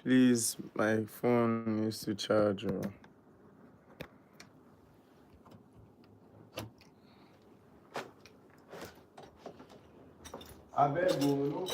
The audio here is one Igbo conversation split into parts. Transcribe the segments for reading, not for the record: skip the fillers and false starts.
Please, my phone needs to charge. Oh. Abeg o, no.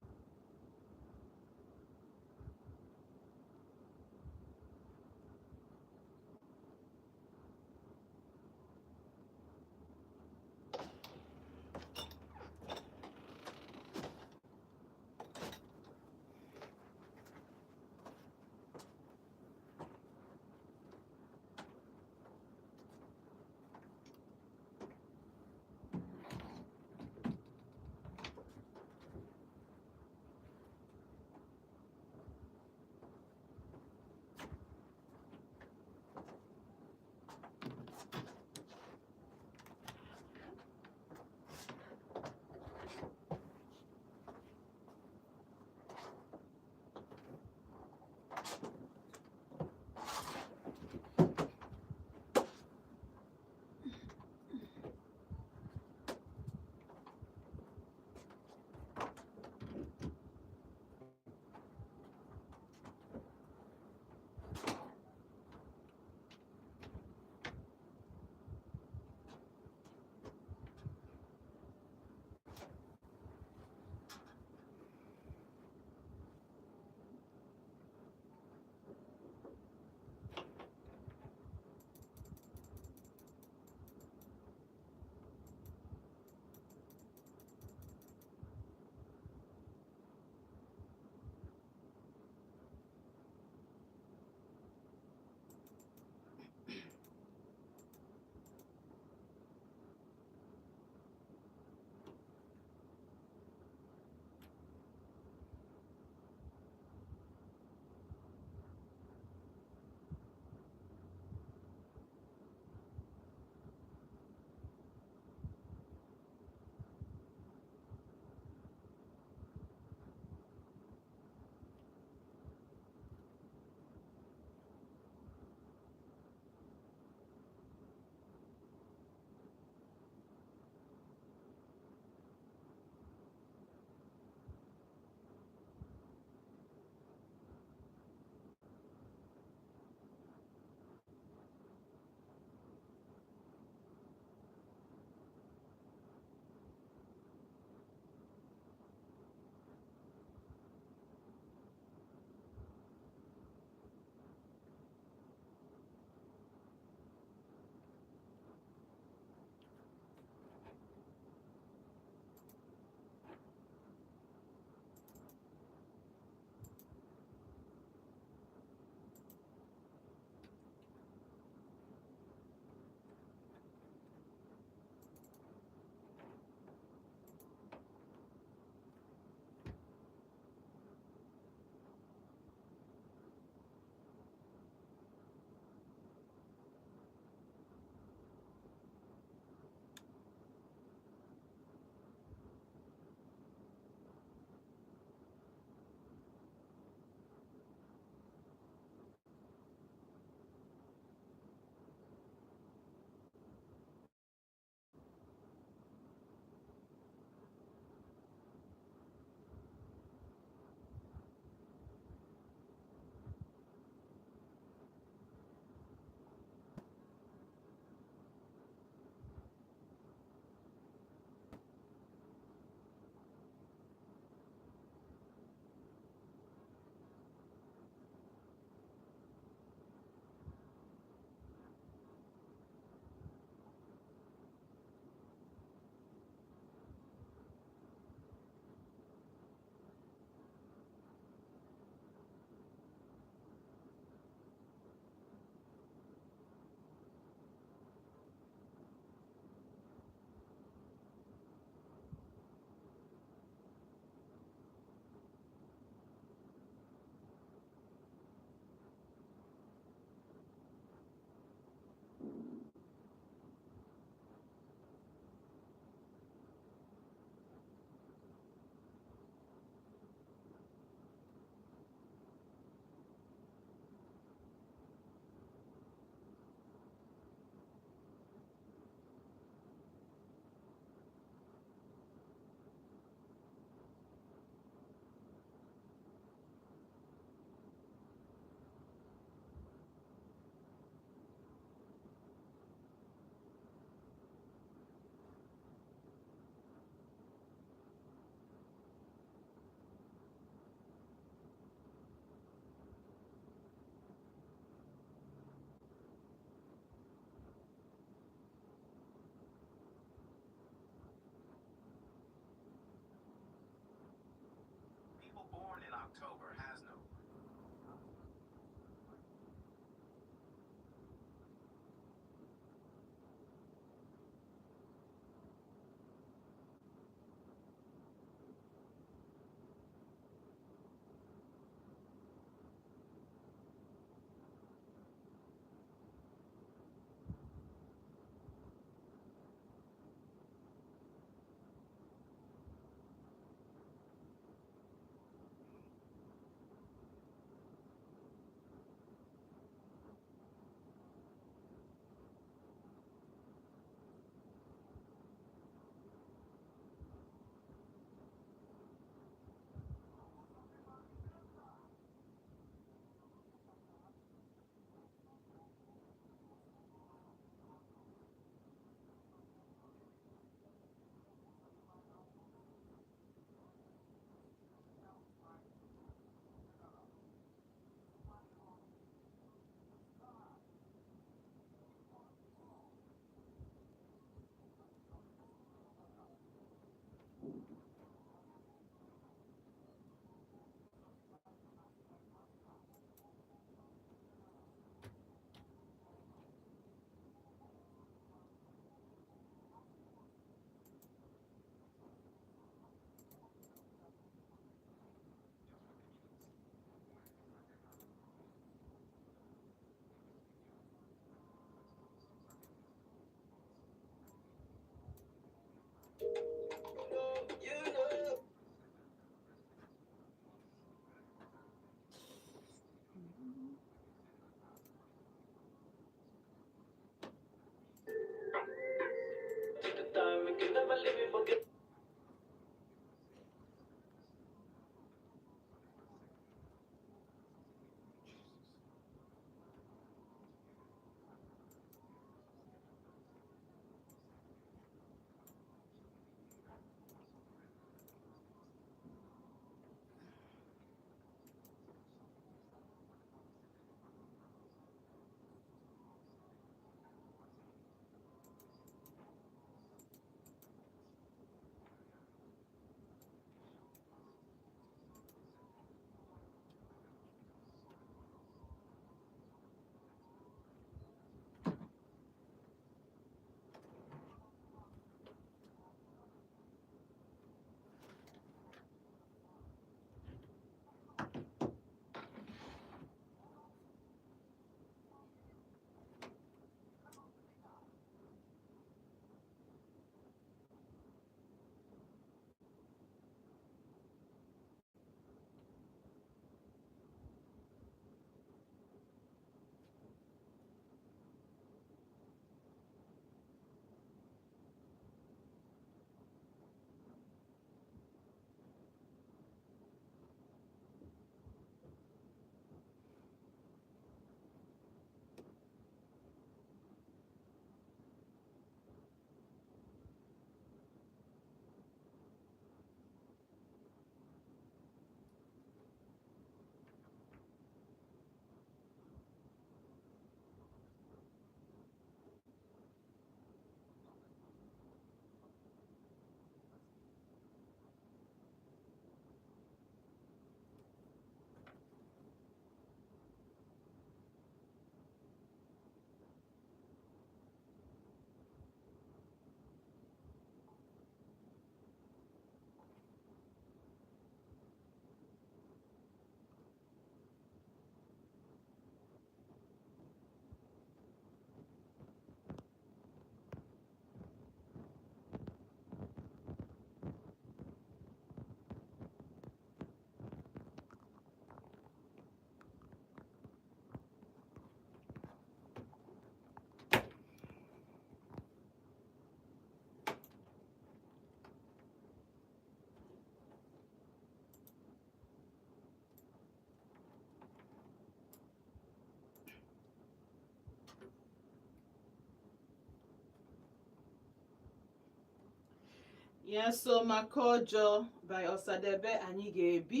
Ya so maka ọjọọ by Osadebe. Anyị ga-ebi,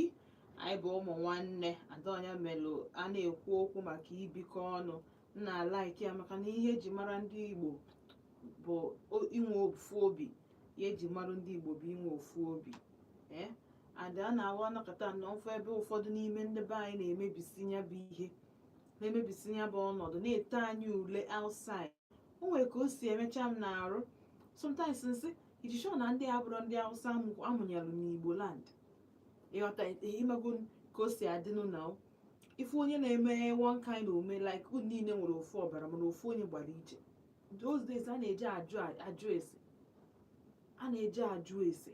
anyị bụ ụmụ nwanne. Adaọnya melụ a na-ekwu okwu maka ibikọ ọnụ. M na-alike ya maka na ihe eji mara ndị Igbo bụ inwe ofu obi. Ihe eji mara ndị Igbo bụ inwe ofu obi. Ee, and a na-awa anọkọta nnọọ mfụ ebe ụfọdụ n'ime ndị be anyị na-emebisi ya bụ ihe, na-emebisi ya bụ ọnọdụ, na-ete anyị ule outside. O nwere ka o si emecha m na-arụ sometimes, nsị iji chọọ na ndị abụrụ ndị Hausa amụnyelụ n'Igbo land. Ịghọta ịmago ka o si adịnụ na ife onye na-eme one kind ome, like unu niile nwere ofu ọbara, mana ofu onye gbara iche. Those days a na-eji ajụ ese, a na-eji ajụ ese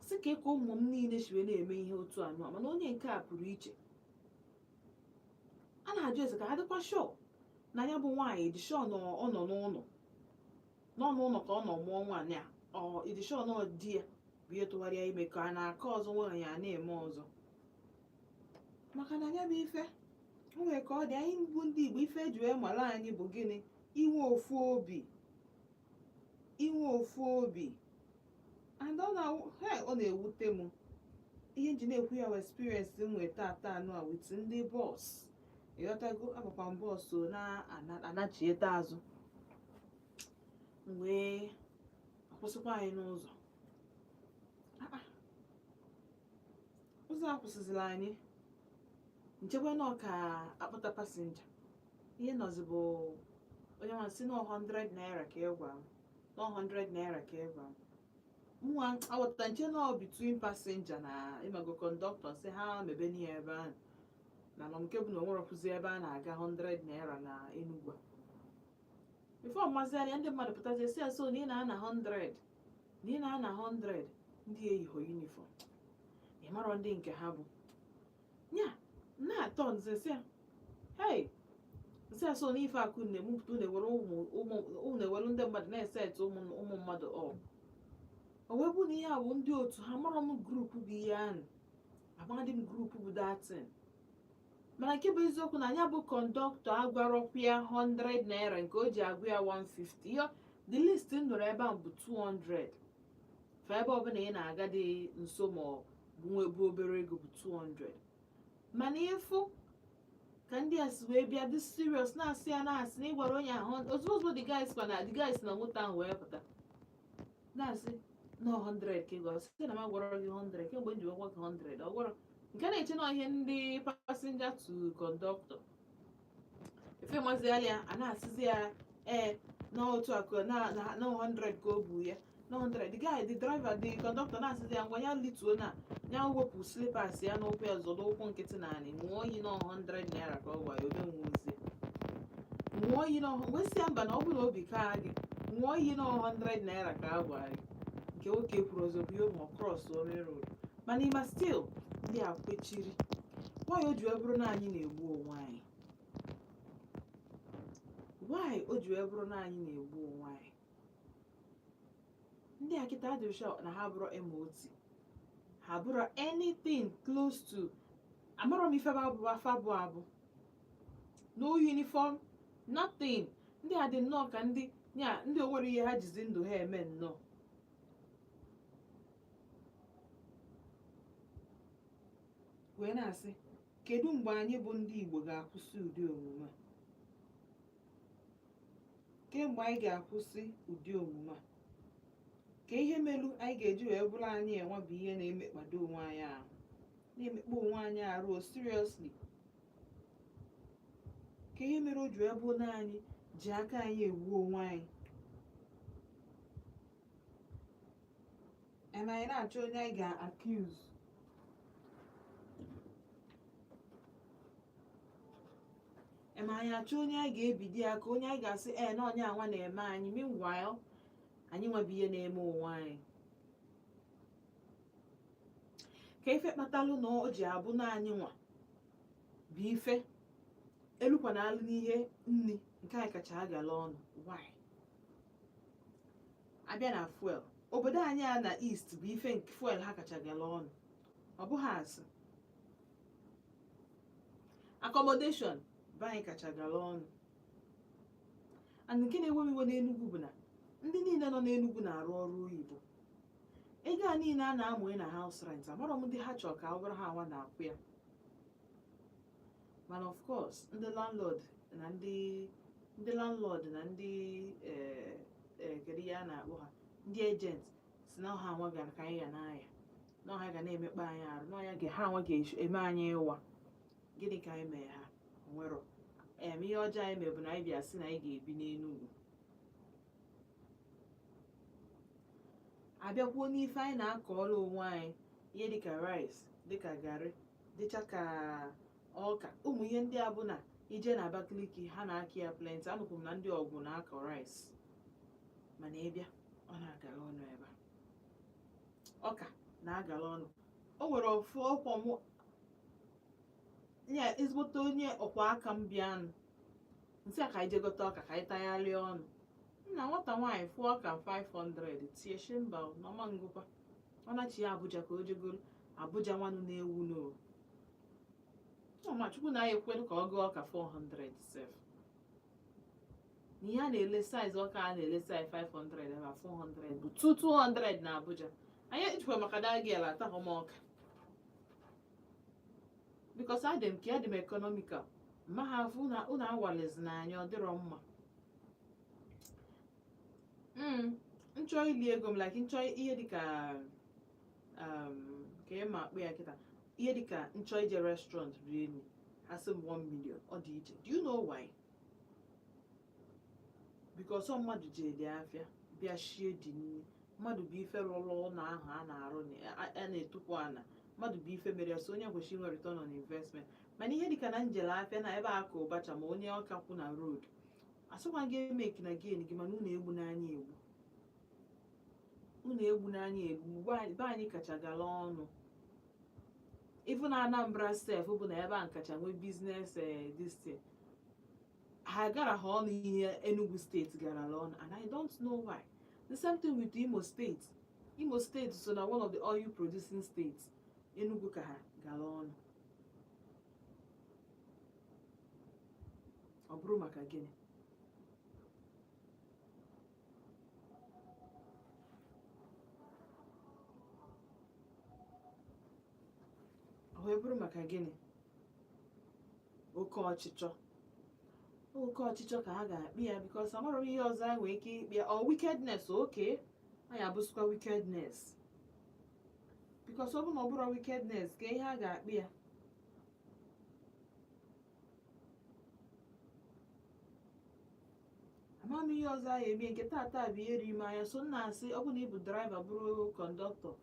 sị ka ụmụ m niile si wee na-eme ihe otu anụ a, mana onye nke a pụrụ iche. A na-ajụ ese ka ha dịkwa sure na ya bụ nwaanyị dị sure na ọ nọ n'ụlọ, nọ n'ụlọ ka ọ nọ mụọ nwaanyị a. Ọ ịdị sure na ọ di ya bụ ihe tụgharịa ime ka a na-akọ ọzọ, nwaanyị a na-eme ọzọ, maka na ya bụ ife o nwere ka ọ dị. Anyị bụ ndị Igbo, ife eji wee mara anyị bụ gịnị? Inwe ofu obi, inwe ofu obi. And ọ na ọ na-ewute m ihe nji na-ekwu ya bụ experience m nwee tata anụ a with ndị bus. Ịghọtago, agbakwa m bus na-anachieta azụ, m wee akwụsịkwa anyị n'ụzọ. Ah, ah. Ụzọ a kwụsịzịrị anyị nchekwa na ọka akpọta passenger. Ihe nọzi bụ onye nwa sị na 100 naira ka ị gwa m, na 100 naira ka ị gwa m. Mụnwa aghọta nche nọ between passenger na ịmago conductor, sị ha mebe n'ihe ebe ahụ na nọ nke bụ na onwere kwụzi ebe a na-aga 100 naira na Enugu a. Before mmazigharịa, ndị mmadụ pụtazie si ya so na ị na-ana 100, na ị na-ana 100. Ndị eyiho uniform, ị marọ ndị nke ha bụ ya na-atọ nze si ya, hey, nsị a so n'ife akụ na-emupụta unu ewere ụmụ ụmụ unu, ewere ndị mmadụ na-eset ụmụ ụmụ mmadụ. Ọ wee bụ na ihe a bụ ndị otu ha marọ m group bụ ihe ahụ, amadị m group bụ datin. Mana nke bụ eziokwu na anya bụ conductor agwarọkwa ya 100 naira nke o ji agụ ya 150. Ihe the list m nụrụ ebe ahụ bụ 200 fa. Ebe ọbụla ị na-aga dị nso ma ọ bụ nwebu obere ego bụ 200. Mana ịfụ ka ndị a si wee bịa dị serious, na-asị ya, na-asị na ịgwara onye ahụ ozugbo ozugbo. The guys kwa na the guys na moto ahụ wee pụta na-asị na 100 ka ị gwara, sị na m agwara gị 100 kemgbe m ji gwa gị 100. Ọ gwara nke na-eche na ihe ndị passenger to conductor efe maziala ya, a na-asịzi ya ee na otu akụ na 100 ka o bu ya na 100. The guy, the driver, the conductor na-asịzi ya ngwa, ya lituo na ya wepụ slippers ya n'ụkwụ ya, zọdo ụkwụ nkịtị na anị, ṅụọ iyi na 100 naira ka ọ gwa ya. Omenwuzie ṅụọ iyi na wee sị ya mba, na ọ bụ na obi kaa gị, ṅụọ iyi na 100 naira ka a gwa gị. Nke nwoke kwuru ọzọ bụ ihe ma ọ cross main road. Mana ịma still ndị a kwechiri. Why o ji wee bụrụ na anyị na-egbu onwe anyị? Why o ji wee bụrụ na anyị na-egbu onwe anyị? Ndị a kịta adịrị sure na ha bụrụ MOT, ha bụrụ anything close to amarọ m ife bụ afa bụ abụ, no uniform, nothing. Ndị a dị nnọọ ka ndị ya ndị onwere ihe ha jizi ndụ ha eme nnọọ. Wee na-asị, kedu mgbe anyị bụ ndị Igbo ga-akwụsị ụdị omume a? Kemgbe anyị ga-akwụsị ụdị omume a? Ka ihe melu anyị ga-eji wee bụrụ anyị enwe bụ ihe na-emekpado onwe anyị ahụ, na-emekpa onwe anyị arụ o, seriously. Ka ihe mere o ji wee bụ na anyị ji aka anyị egbu onwe anyị and anyị na-achọ onye anyị ga-accuse. Ema anyị achọ onye anyị ga-ebido ya, ka onye anyị ga-asị ee na onye anwa na-eme anyị. Meanwhile, anyị nwebụ ihe na-eme onwe anyị. Ka ife kpatalụ na o ji abụ na anyị nwa bụ ife elukwa na alụ n'ihe nni nke anyị kacha agala ọnụ. Why? Abịa na fuel, obodo anyị a na east bụ ife nke fuel ha kacha gala ọnụ. Ọ bụghị asị. Accommodation bụ anyị kacha gala ọnụ. And nke na-ewe m iwe n'Enugu bụ na ndị niile nọ n'Enugu na-arụ ọrụ oyibo. Ego a niile a na-amụnye na house rent, amarọ m ndị ha chọrọ ka ọ bụrụ ha nwa na-akwụ ya. Mana of course, ndị landlord na ndị kedu ihe a na-akpọ ha, ndị agent, si na ha nwa gara ka anyị ga n'aya, na ha ga na-emekpa anyị arụ, na ya ha nwa ga-eme anyị ịwa. Gịnị ka anyị mee ha? Onwero ihe ọjọọ anyị mee bụ na anyị bịa sị na anyị ga-ebi n'Enugwu. Abịakwuo n'ife anyị na-akọọrọ onwe anyị, ihe dịka rice, dịka garị, dịcha ka ọka, ụmụ ihe ndị a bụ na ije na Abakaliki, ha na-akị ya plenty. Anụkwụ m na ndị ọgwụ na-akọ rice, mana ịbịa, ọ na-agara ọnụ ebe a. Ọka na-agara ọnụ. O nwere ofu ọkwọ mụ ya, ezigbote onye ọkwa aka m, bịanụ nsị a ka anyị jegote ọka ka anyị tagharịa ọnụ. Nna nwata nwaanyị fụọ ọka 500, tie shi mba, n'ọma ngụkwa. Ọ nachi ya Abuja ka o jegoro Abuja nwanụ na-ewu no ọma. Chukwu na ya ekwelu ka ọ gụọ ọka 400 sef, na ihe a na-ele, size ọka a na-ele size 500 ebe a, 400 bụ 200 na Abuja. Anyị ejikwa maka that girl atahụ m ọka, because adị m ka adị m economical ma ha afụ na unu awalizi n'anya. Ọ dịrọ mma. Nchọ ili ego m, like nchọ ihe dịka ka ị ma akpụ ya kịta, ihe dịka nchọ ije restaurant rie nri, ha sị m 1 million. Ọ dị iche. Do you know why? Because ọ mmadụ jee dị afịa bịa shie dị nri, mmadụ bụ ife rụrụ ụlọ ahụ a na-arụ a na-etukwu ana, mmadụ bụ ife mere ya. So onye kwesịrị inwe return on investment. Mana ihe dịka na njele afịa na ebe a ka ụbacha ma onye ọka kwụ na road, asịkwa gị emeki na gain gị, mana unu egbu n'anya egbu, unu egbu n'anya egbu. Be anyị kacha gala ọnụ. Even Anambra sef bụ na ebe a nkacha nwee business this thing, ha gara ha ọnụ ihe Enugu Steeti garala ọnụ, and I don't know why. The same thing with Imo State. Imo State so na one of the oil producing states. Enugu ka ha gara ọnụ. Ọ bụrụ maka gịnị? Ọ wee bụrụ maka gịnị? Oke ọchịchọ, oke ọchịchọ ka ha ga-akpị ya, because amara m ihe ọzọ anyị nwere ike ịkpị ya. Ọ wickedness. Oke anyị abụsịkwa wickedness, because ọ bụ na ọ bụrụ wickedness ka ihe a ga-akpị ya. Ama m ihe ọzọ anyị eme. Nke tata bụ ihe ri m anya. So m na-asị, ọ bụ na ị bụ driver, bụrụ conductor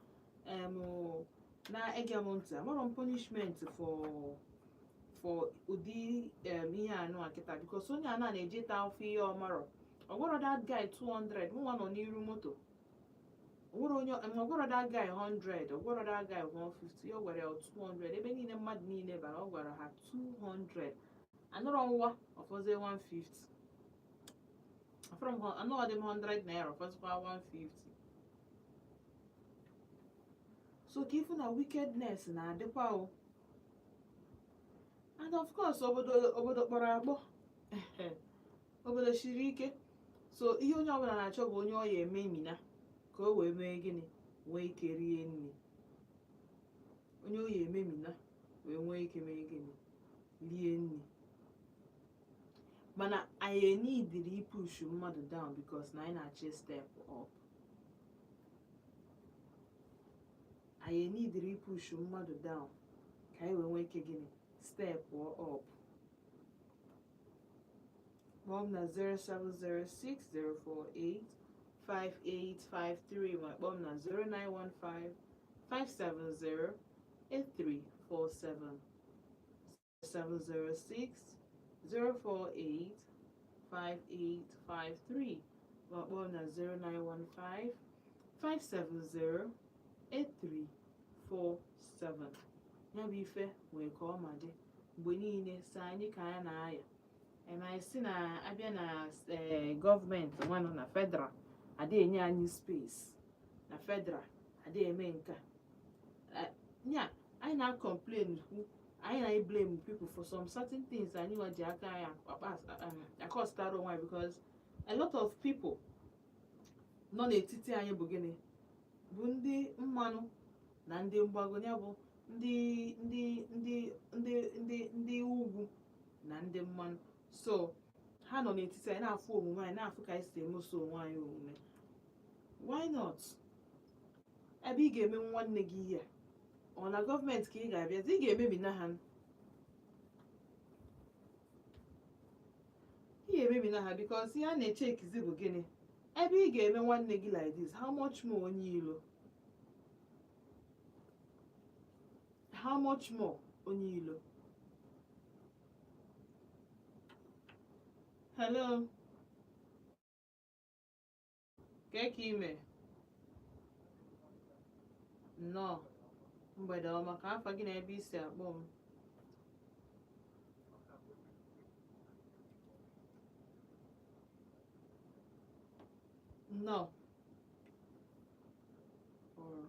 na-ege m ntị, amarọ m punishment for ụdị ihe anụ a kịta, because onye a na-eje taa afọ ihe ọmarọ. Ọ gwọrọ that guy 200, mụnwa nọ n'iru moto. Ọ gwọrọ onye ọ gwọrọ that guy 100, ọ gwọrọ that guy 150, ọ gwara ya 200. Ebe niile mmadụ niile bara, ọ gwara ha 200. Anụrọ nwa ọfọzie 150. Afọrọ m anụọ dị m 100 naira, ọfọzikwa 150. So ka ifu na wickedness na-adịkwa o. And of course, obodo kpọrọ akpọ, obodo siri ike. So ihe onye ọbụla na-achọ bụ onye ọ ya eme mina ka o wee mee gịnị, nwee ike rie nri. Onye ọ ya eme mina wee nwee ike mee gịnị, rie nri. Mana anyị enidiri ipush mmadụ down because na anyị na-achọ step up. Anyị enidiri ipush mmadụ down ka anyị wee nwee ike gịnị, step up. Kpọọ m na 0706048 5853, ma kpọọ m na 0915 570 8347. 706 048 5853, ma kpọọ m na 0915 570 8347. Ya bụ ife nwee ka ọ ma dị mgbe niile. So anyị ka anyị na-aya ema anyị si na abịa na gọọmenti nwanụ na federal adị enye anyị space, na federal adị eme nke a. Nya anyị na-complain kwu, anyị na-blame people for some certain things anyị nwa ji aka anyị akọstara onwe anyị, because a lot of people nọ n'etiti anyị bụ gịnị? Bụ ndị mmanụ na ndị mgbago, ya bụ ndị ndị ndị ndị ndị ndị ugwu na ndị mmanụ. So ha nọ n'etiti anyị, na-afụ omume anyị, na-afụ ka anyị si emeso onwe anyị omume. Why not? Ebe ị ga-eme nwanne gị ihe a, ọ na gọọmenti ka ị ga-abịa, ị ga-emebina ha, ị ga-emebina ha, because ihe a na-eche ekizi bụ gịnị? Ebe ị ga-eme nwanne gị like this, how much more onye ilo? How much more onye ilo? Hello, kee ka ime? Nnọọ, mgbede ọma. Ka afa gị na ebe i si akpọ m? Nnọọ. Ọrụ.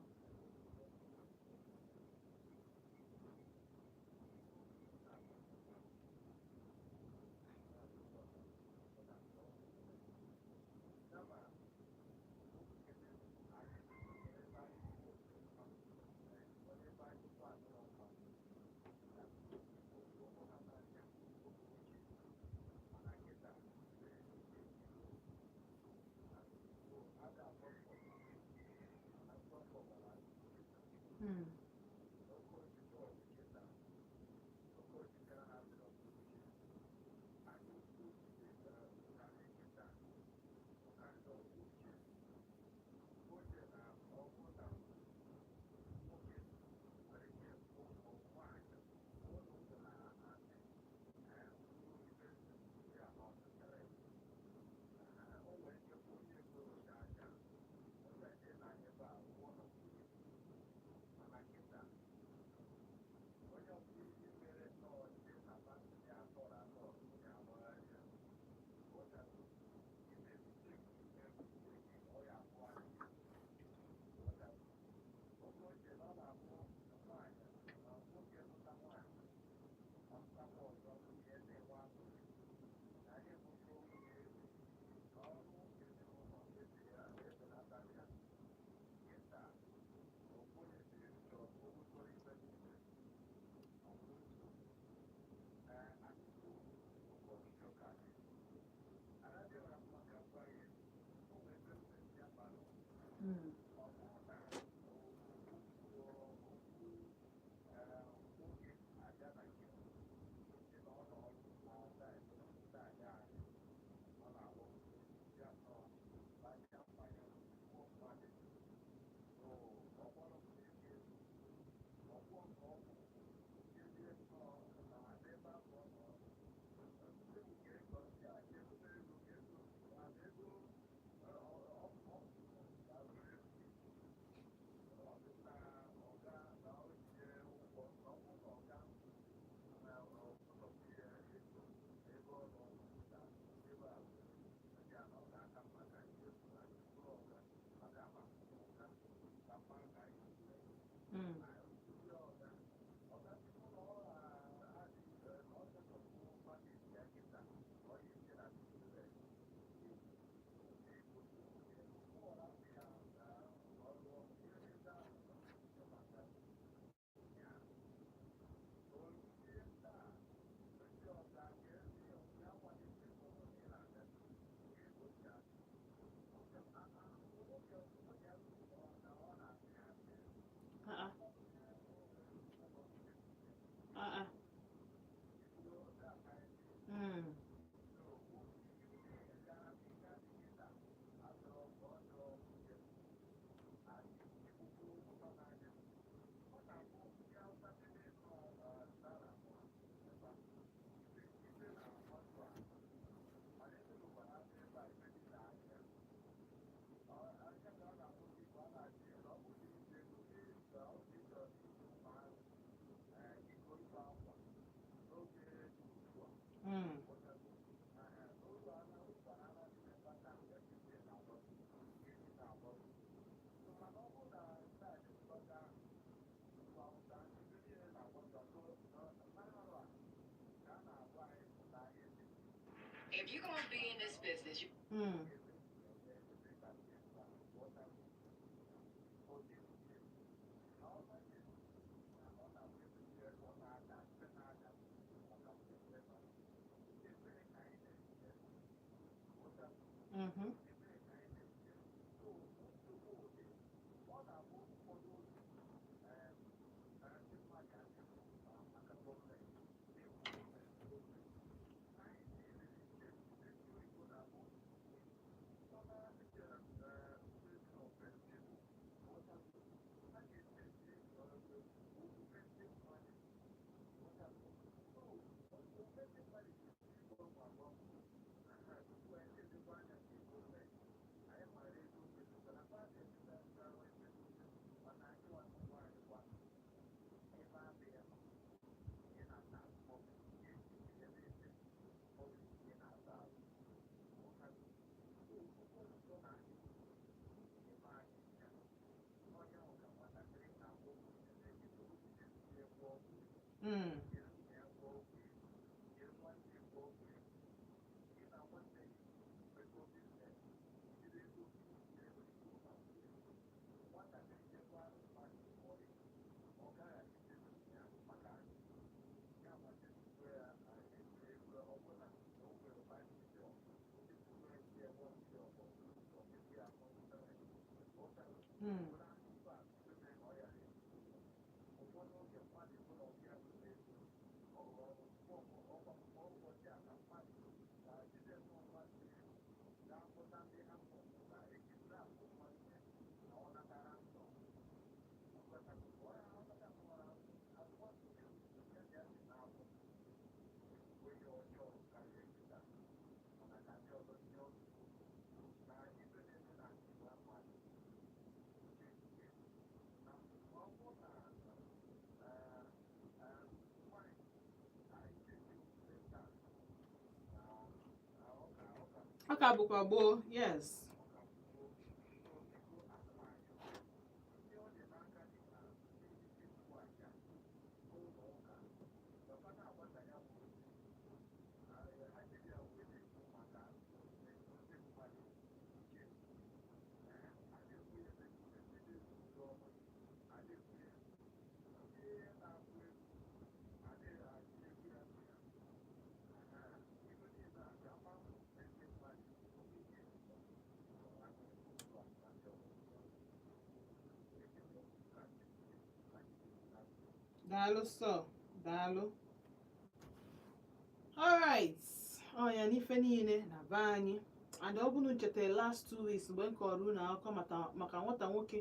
Ah, ah, ah. If you're gonna be in this business, you Mhm. Mm. Mm. Ọ ka bụkwa gboo, yes. Daalụ sọ, daalụ. Alright, ọ ya n'ife niile na be anyị. And ọ bụrụ chetara last 2 weeks mgbe m kọrọ unu akụkọ maka nwata nwoke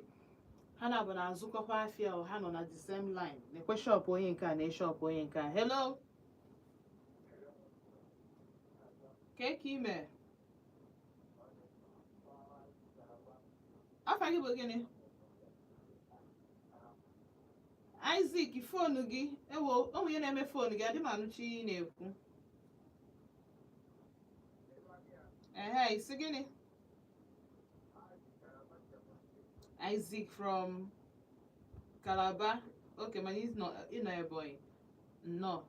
ha na-abụ na-azụkọkwa afịa ọ ha nọ na the same line na-ekwe shop onye nke a na shop onye nke a. Hello, kee ka ime? Afa gị bụ gịnị? Isaac, phone gị ewo onwe ihe na-eme phone gị adị m anụchi ihe ị na-ekwu. Ehe, isi gịnị? Isaac from Calabar. Okay, mana ịnọ Ebonyi. Nnọọ.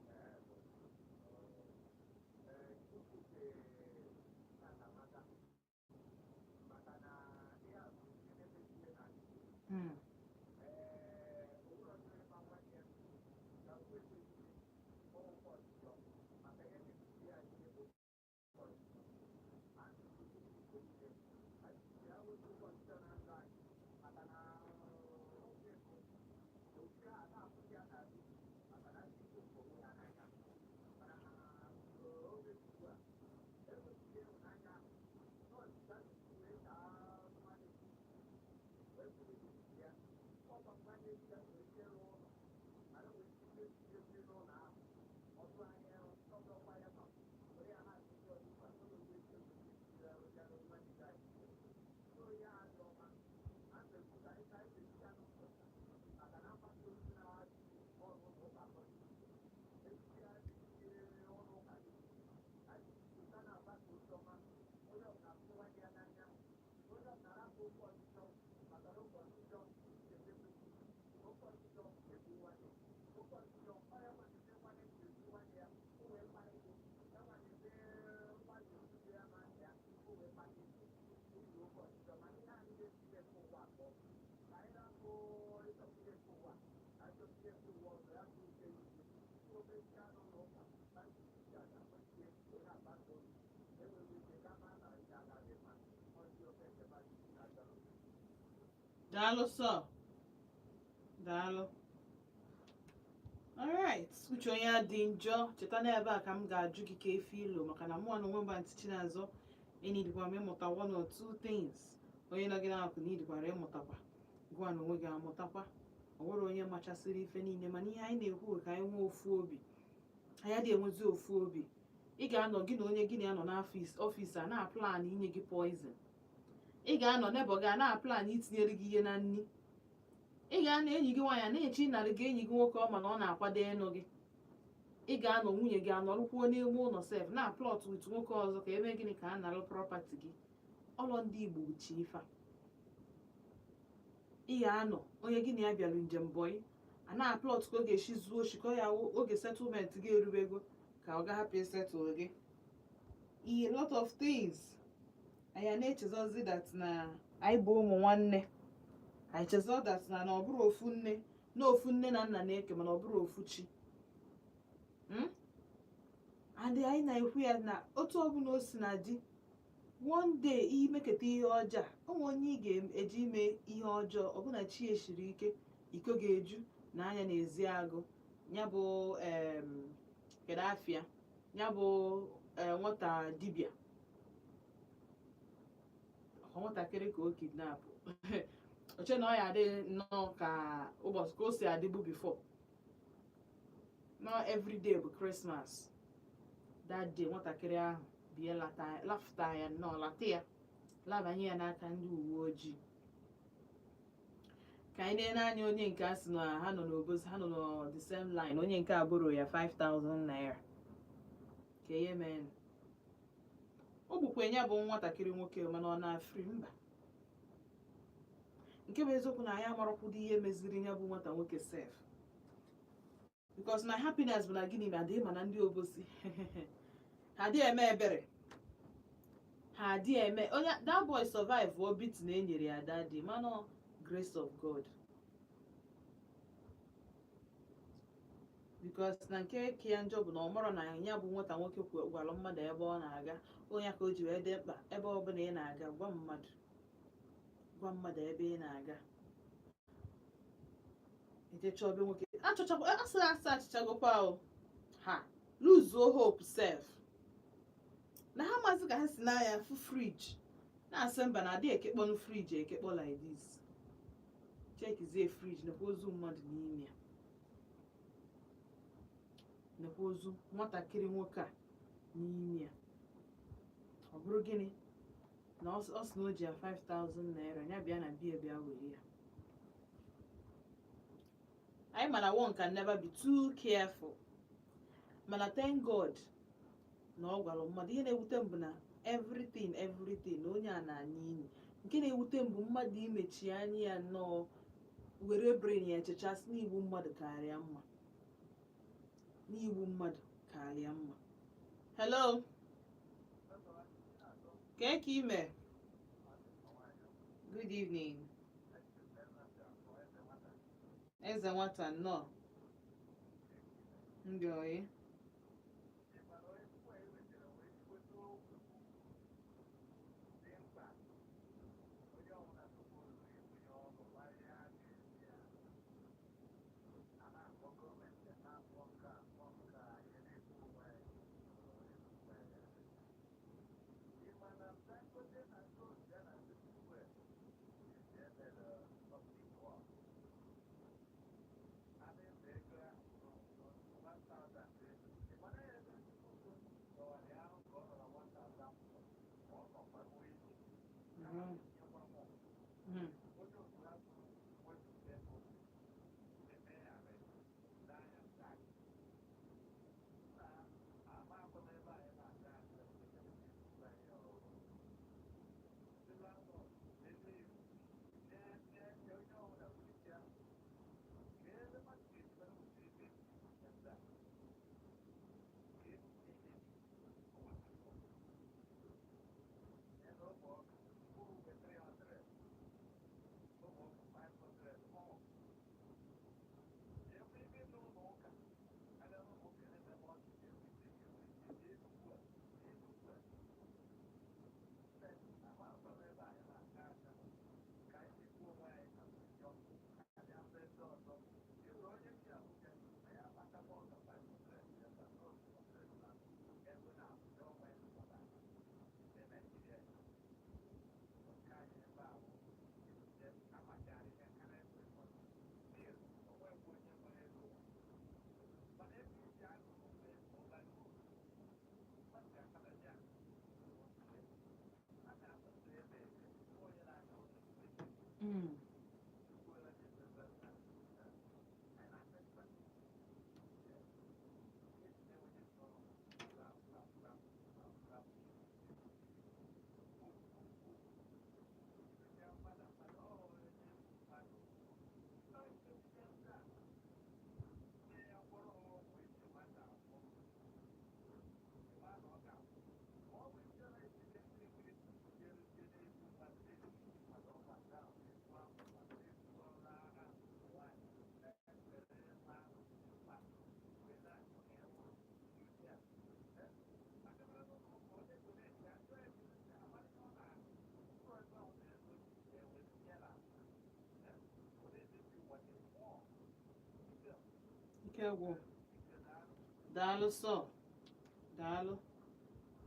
Daalụ sọ. Daalụ. Alright, uche onye a dị njọ. Cheta na ebe a ka m ga-ajụ gị ka efe ilo, maka na mụ na onwe m bụ Aunty Chinazọ enidikwa m ịmụta one or two things. Onye nọ gị n'akụ n'idikwara ịmụtakwa, gụwa na onwe gị amụtakwa. Ọ nwere onye machasịrị ife niile, mana ihe anyị na-ekwu bụ ka anyị nwee ofu obi. Anyị adịghị enwezi ofu obi. Ị ga-anọ, gị na onye gị na ya nọ n'ọfịs, ọfịs a na-aplan inye gị poison. Ị ga-anọ, neighbour gị a na-aplan itinyere gị ihe na nri. Ị ga-anọ, enyi gị nwaanyị a na-eche ịnarị gị enyi gị nwoke, ọ ma na ọ na-akwado ịnụ gị. Ị ga-anọ, nwunye gị anọrụkwuo n'ime ụlọ sef na-aplot with nwoke ọzọ ka eme gịnị? Ka a nara property gị. Ọlọ ndị Igbo chi ife a. Ị ga-anọ, onye gị na ya bịara njem bọyị a na-aplot ka ọ ga-esi zuo oshi, ka ọ ya wụ oge settlement gị erubego, ka ọ ga-hapụ isettle gị. A lot of things anyị na-echezọzi, that na anyị bụ ụmụ nwanne. Anyị chezọ that na ọ bụrụ ofu nne na ofu nne na nna na-eke, mana ọ bụrụ ofu chi. And anyị na-ekwu ya na otu ọbụla o si na di, one day imeketa ihe ọjọọ a, o nwe onye ị ga-eji ime ihe ọjọọ, ọbụna chi esiri ike, iko ga-eju na anya na-ezi agụ ya bụ kedu afịa ya bụ nwata dibịa, ọ nwatakịrị ka o kidnap. Oche na ọ ya adị nnọọ ka ụbọchị ka o si adịbu before. No, everyday bụ Christmas. That day nwatakịrị ahụ bịa lata, lafụta ya nnọọ, lata ya, labanye ya n'aka ndị uwe ojii. Ka anyị na-ene anya, onye nke a sị na ha nọ n'obosi, ha nọ na the same line, onye nke a bụrụ ya 5000 naira ka ihe mee. O gbukwa ya bụ nwatakịrị nwoke, mana ọ na-afri mba. Nke bụ eziokwu na anyị amarakwudo ihe meziri ya bụ nwata nwoke sef, because na happiness bụ na gịnị ma adịghị, mana ndị obosi ha adịghị eme ebere, ha adịghị eme onye. That boy survive o beat na enyere ya that day, mana grace of God, because na nke ka ya njọ bụ na ọ marọ na ya bụ nwata nwoke gwara mmadụ ebe ọ na-aga. Onye ka o ji wee dị mkpa, ebe ọbụla ị na-aga, gwa mmadụ, gwa mmadụ ebe ị na-aga. Ejecha obe nwoke achọchakwa, asị asị achịchagokwa o ha luzuo hope sef, na ha mazi ka ha si n'anya fụ fridge, na-asị mba, na adị ekekpọnụ fridge ekekpọ like this. Chekizie fridge, nekwa ozu mmadụ n'ime ya, nekwa ozu nwatakịrị nwoke a n'ime ya. Ọ bụrụ gịnị na ọ sị na o ji ya 5000 naira, ya bịa na bia bịa were ya. Anyị mana one can never be too careful, mana thank God na ọ gwara mmadụ. Ihe na-ewute m bụ na everything, everything na onye a na-anya inyi. Nke na-ewute m bụ mmadụ imechi anya ya nnọọ, were brain ya chechasị n'igbu mmadụ karịa mma, n'igbu mmadụ karịa mma. Hello, kee ka ime? Good evening, eze nwata, nnọọ. Ndị oyi. Ike gwụ. Daalụ sọ, daalụ.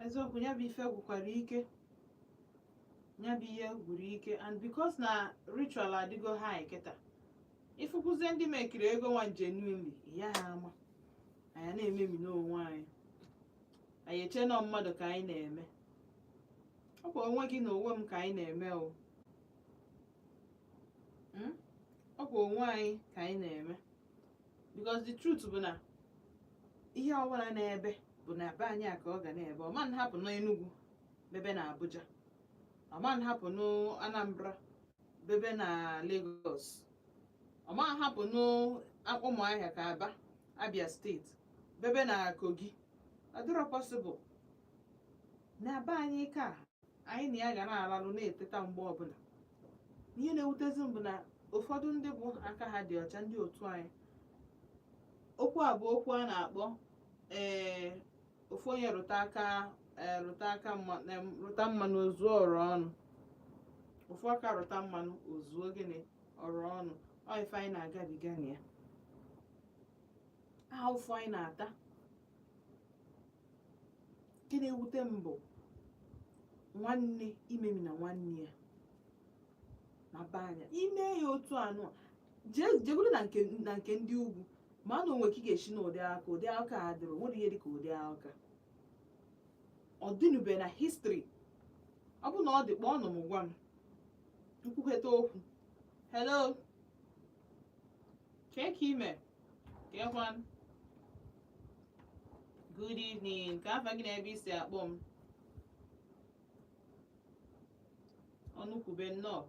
Eziokwu, ya bụ ife gwụkwara ike, ya bụ ihe gwuru ike. And because na ritual adịgo high kịta, ịfụkwuzie ndị mekiri ego nwa genuinely ya ha ama anyị na-ememi n'onwe anyị. Anyị eche nọ mmadụ ka anyị na-eme. Ọ bụ onwe gị na onwe m ka anyị na-eme o. Ọ bụ onwe anyị ka anyị na-eme, because the truth bụ na ihe ọbụla na-ebe bụ na be anyị a ka ọ ga na-ebe. Ọma nhapụ n'Enugu bebe na Abuja, ọma nhapụ n'Anambra bebe na Lagos, ọma nhapụ n'Ụmụahịa ka Aba, Abia Steeti, bebe na Kogi. Ọ dịrọ possible. Na be anyị ka anyị na ya ga na-alalụ, na-eteta mgbe ọbụla. Ihe na-ewutezi m bụ na ụfọdụ ndị bụ aka ha dị ọcha, ndị otu anyị, okwu a bụ okwu a na-akpọ ee ofu onye rụta aka, ee, rụta aka rụta mmanụ ozuo ọrụ ọnụ. Ofu aka rụta mmanụ ozuo gịnị? Ọrụ ọnụ. Ọ ife anyị na-agabiga na ya, aha ụfụ anyị na-ata. Nke na-ewute m bụ nwanne imemi na nwanne ya na be anya ime ya otu anụ a. Jee jegodo na nke ndị ugwu, ma na onwe ka ị ga-esi n'ụdị aka ụdị aka a dịrị. Nwere ihe dịka ụdị aka ọ dịnube na history. Ọ bụ na ọ dị, kpọọ nụ m, gwa m nkwukweta okwu. Hello, kee ka ime? Kekwan? Good evening. Ka afa gị na ebe isi akpọ m? Ọnụ kwube nnọọ.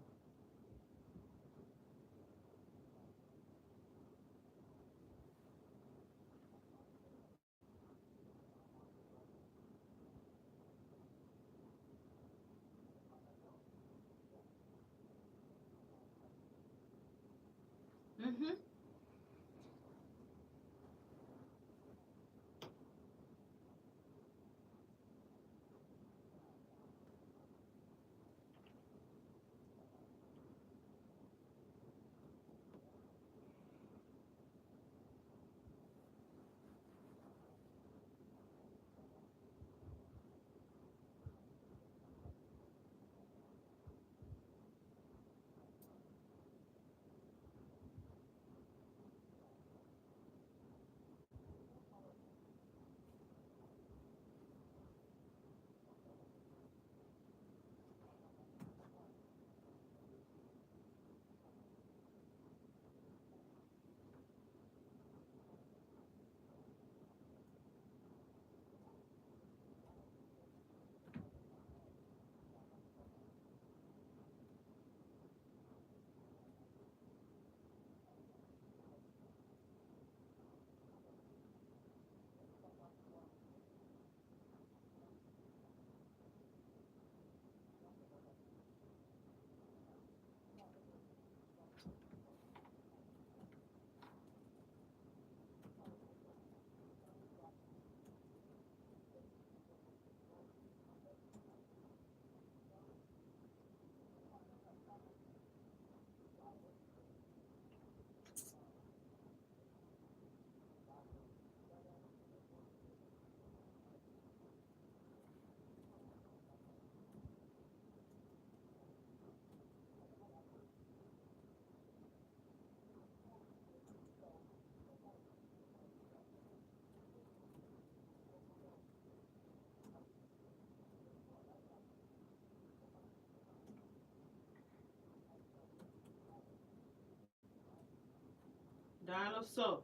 Daalụ sọ,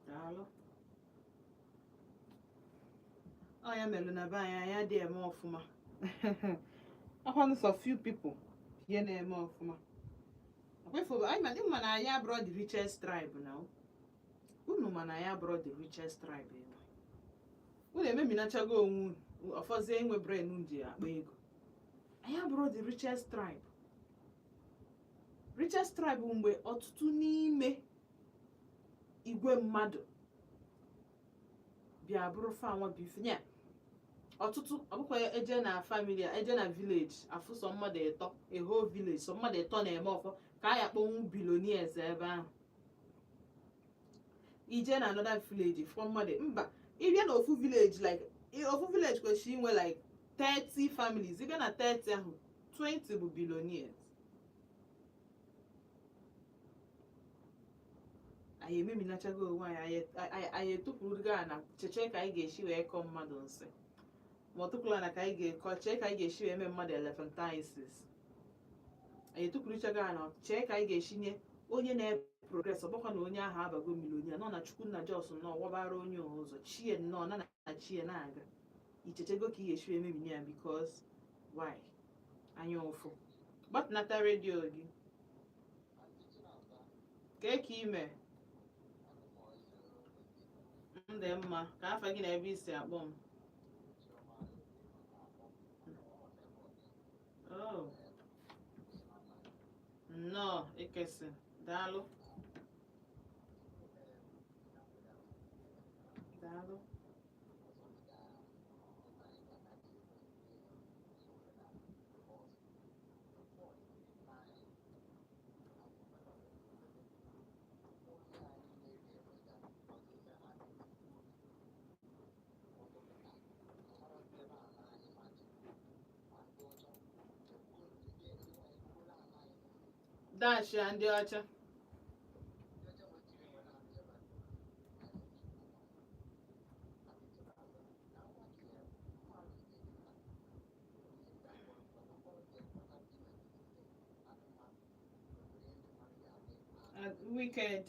daalụ. Ọ ya mere na be anyị, anyị adịghị eme ọfụma. Ọkwanụ sọ few people ihe na-eme ọfụma. Akwefu anyị ma ma na anyị abụrọ the richest tribe na unu, ma na anyị abụrọ the richest tribe enwe. Unu ememinachago onwe unu, ọfọzie enwe brain unu ji akpa ego. Anyị abụrọ the richest tribe. Richest tribe bụ mgbe ọtụtụ n'ime igwe mmadụ bịa bụrụ fanwa bụ ife ya. Ọtụtụ ọ bụkwa eje na family, eje na village, afụ sọ mmadụ ịtọ, a whole village sọ mmadụ ịtọ na-eme ọfọ ka a ya akpọnwụ billionaires ebe ahụ. Ije na another village fụọ mmadụ, mba. Ịbịa na ofu village, like ofu village kwesịrị inwe like 30 families, ịbịa na 30 ahụ, 20 bụ billionaires. Anyị ememinachago onwe anyị. Anyị etupụrugo a na cheche ka anyị ga-esi wee kọọ mmadụ nsị, ma ọ tụpụrụ na ka anyị ga-ekọ, chee ka anyị ga-esi wee mee mmadụ elephantiasis. Anyị etupụrụchago a na chee ka anyị ga-esi nye onye na-progress. Ọ bụkwa na onye ahụ abago millionaire nọ na Chukwu nna jos nọ wabara onye ụzọ chie nnọọ na chie na-aga ichechego ka ị ga-esi wee memini ya. Because why? Anya ụfụ. Gbatịnata redio gị. Kee ka ime? M dị mma. Ka afa gị na ebe isi akpọ m? Oh, nnọọ ekesi. Daalụ, daalụ. Dash ya ndị ọcha. Wicked.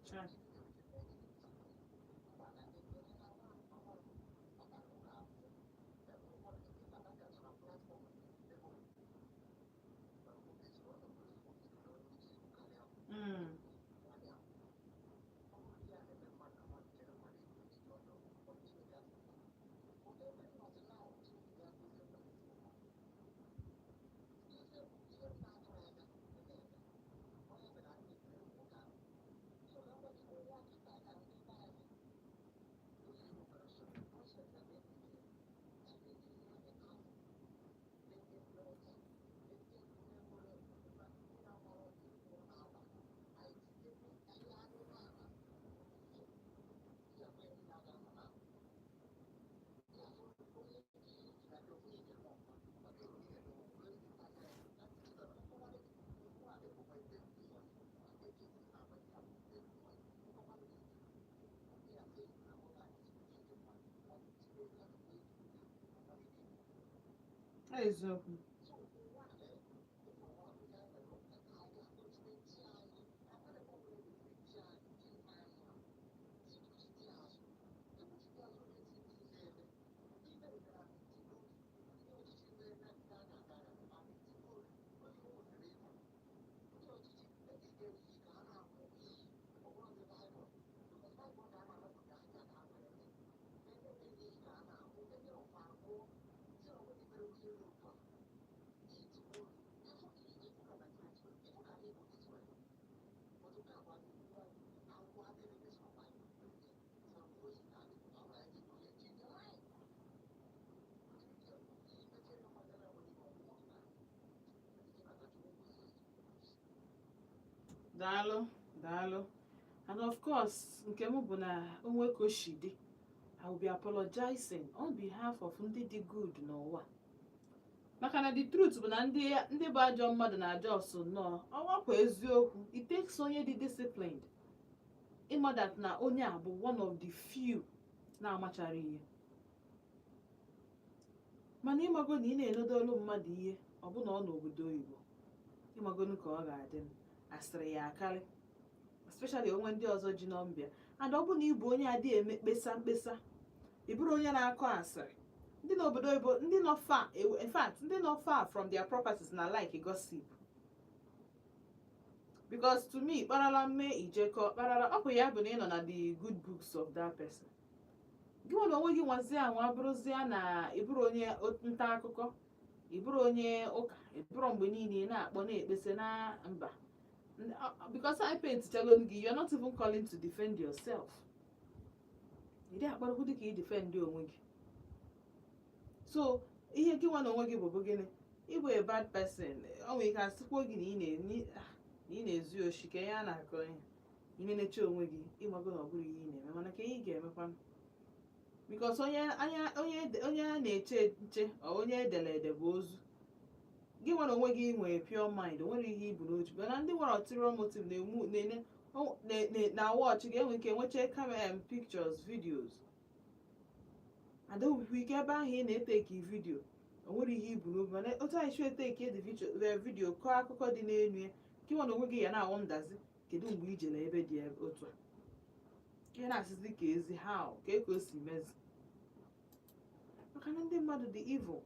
Sure. Eziokwu. Daalụ, daalụ. And of course, nke m bụ na onwe ka o si dị, I will be apologizing on behalf of ndị dị good n'ụwa, maka na the truth bụ na ndị bụ ajọ mmadụ na-ajọ ọsụ nnọọ ọwakwa eziokwu. It takes onye dị disciplined ịma that na onye a bụ one of the few na-amachara ihe. Mana ịmago na ị na-enodolu mmadụ ihe, ọ bụ na ọ n'obodo oyibo, ịmagonu ka ọ ga-adị m asịrị ya akarị, especially onwe ndị ọzọ ji nọmbịa. And ọ bụ na ị bụ onye adịghị eme mkpesa mkpesa, ị bụrụ onye na-akọ asịrị. Ndị n'obodo oyibo, ndị nọ far, in fact, ndị nọ far from their properties na like gossip, because to me, kparala mme ijekọ kparala, ọ bụ ya bụ na ị nọ na the good books of that person. Gị nwere onwe gị nwazie anwa bụrụzie na ịbụrụ onye nta akụkọ, ịbụrụ onye ụka, ịbụrụ mgbe niile ị na-akpọ na-ekpesa na mba, because I paint chago gị, you are not even calling to defend yourself. Ị dị akparụkwu dị ka ị defend onwe gị. So ihe gị nwa na onwe gị bụ gịnị? Ịbụ a bad person. Ọ nwere ike asịkwa gị na ị na-ezu oshi, ka ihe a na-akọ ihe ị na-enecha onwe gị, ịmago na ọ bụrụ ihe ị na-eme, mana ka ihe ị ga-emekwa, because onye anya onye a na-eche nche, ọ onye edere ede bụ ozu. Gị nwere onwe gị nwere pure mind, o nwere ihe ibu n'otu, mana ndị nwere ulterior motive na-emu na-ene na watch ga-enwe ike nwechaa camera, pictures, videos. Adawukwu ike ebe ahụ ị na-eteki video, o nwere ihe ibu n'obi, mana otu anyị si eteki the video, kọọ akụkọ dị n'elu ya, gị nwere onwe gị ya na-awụ ndazi. Kedu mgbe i jere ebe dị otu a? Ihe na-asịzi ka ezi how ka o si mezi, maka na ndị mmadụ dị evil.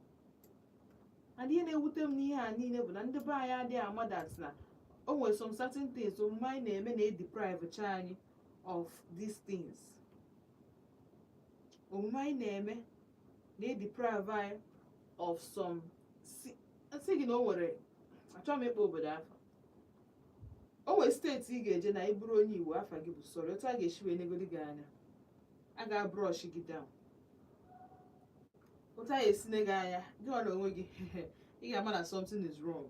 And ihe na-ewute m n'ihe a niile bụ na ndị be anyị adịghị ama that na o nwere some certain things omume anyị na-eme na-edeprive cha anyị of these things. Omume anyị na-eme na-edeprive anyị of some. Si gị na o nwere, achọghị m ịkpọ obodo afa, o nwere steeti ị ga-eje na ịbụrụ onye Igbo, afa gị bụ sọrọ otu a ga-esi wee negodi gị anya, a ga-abrush gị down. Otu a ga-esi ne gị anya, gị ọ na onwe gị, ị ga-ama na something is wrong.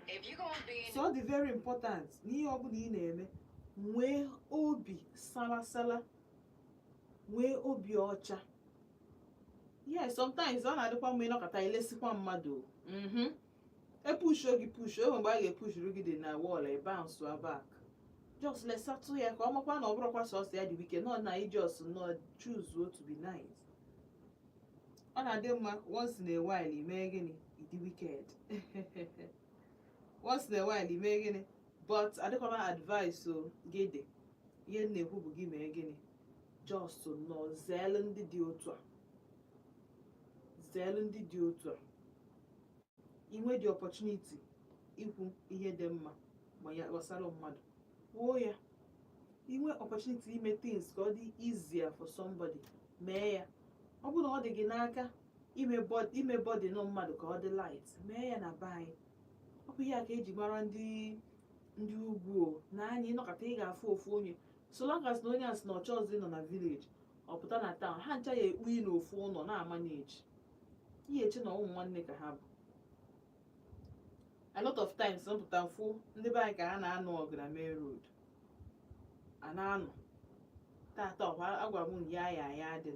If you gonna be in So ọ dị very important n'ihe ọbụla ị na-eme, nwee obi sala, nwee obi ọcha. Yes, sometimes ọ na-adịkwa mma ịnọkọta elesikwa mmadụ. Epushuo gị, push o, mgbe a ga-epushuru gị dị na wall, e bounce back. Just lesatụ ya ka ọ makwa na ọ bụrụkwa sọsọ ya dị wike nọ na ị just nọ choose to be nice. Ọ na-adị mma once in a while ime gịnị? Ịdị wicked once in a while, ime gịnị? But adịkwa m advice o gịdị. Ihe m na-ekwu bụ gị mee gịnị? Just nọ zeelu ndị dị otu a, zeelu ndị dị otu a. Inwe the opportunity ikwu ihe dị mma ma ya gbasara mmadụ, kwuo ya. Inwe opportunity ime things ka ọ dị easier for somebody, mee ya. Ọ bụrụ na ọ dị gị n'aka ime body nọ mmadụ ka ọ dị light, mee ya. Na be anyị, ọ bụ ihe a ka eji mara ndị ugwu o na anyị ịnọkọta, ị ga-afụ ofu onye, so long as na onye a sị na ọchọ ọzọ nọ na village, ọ pụta na town, ha ncha ya ekpu n'ofu ụlọ na-amanage ihe, eche na ụmụ nwanne ka ha bụ. A lot of times mpụta mfụ ndị be anyị ka ha na-anụ ọgụ na main road, a na-anụ tata ọkwa agwara m ya ya ya dị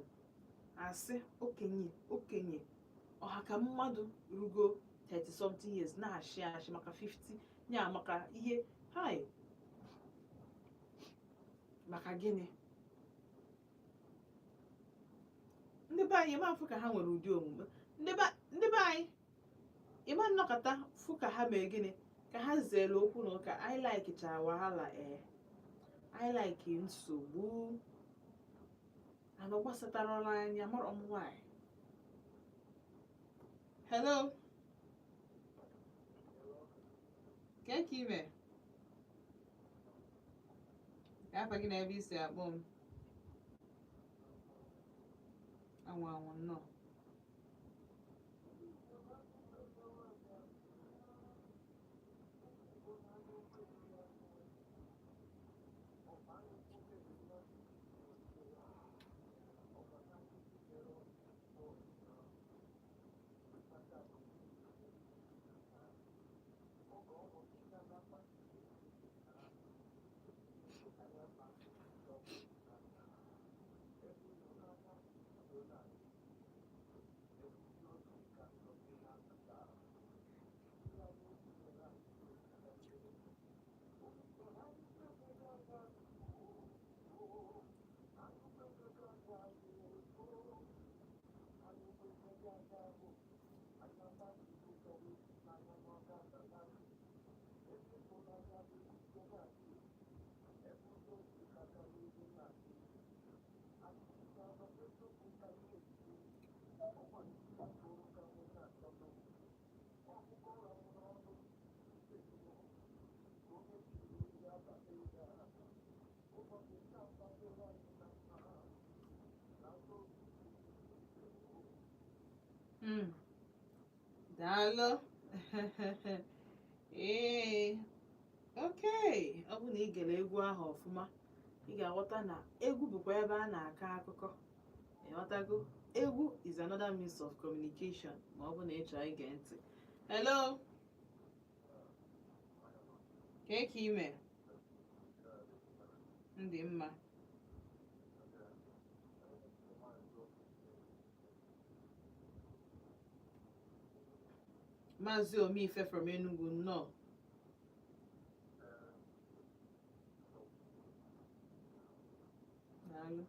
asị okenye okenye ọha ka mmadụ rugo 30 something years na-ashị ashị maka 50 ya, maka ihe hai, maka gịnị? Ndị be anyị, ịma afụ ka ha nwere ụdị omume. Ndị be anyị, ịma nnọkọta fụ ka ha mee gịnị, ka ha zere okwu na ụka. Anyị like wahala, ee, anyị like nsogbu ana gbasatara anya mara ọmụ nwanyị. Hello, kee ka ime? Ka afa gị na ebe isi akpọ m? Anwụ anwụ nnọọ. Daalụ. Ee, okay. Ọ bụ na ị gere egwu ahụ ọfụma, ị ga-aghọta na egwu bụkwa ebe a na-akọ akụkọ. Ịghọtago? Egwu is another means of communication ma ọ bụ na ị chọrọ ige ntị. Hello. Kee ka ime? Ndị mma. Maazị Omife from Enugu, nnọọ. Daalụ.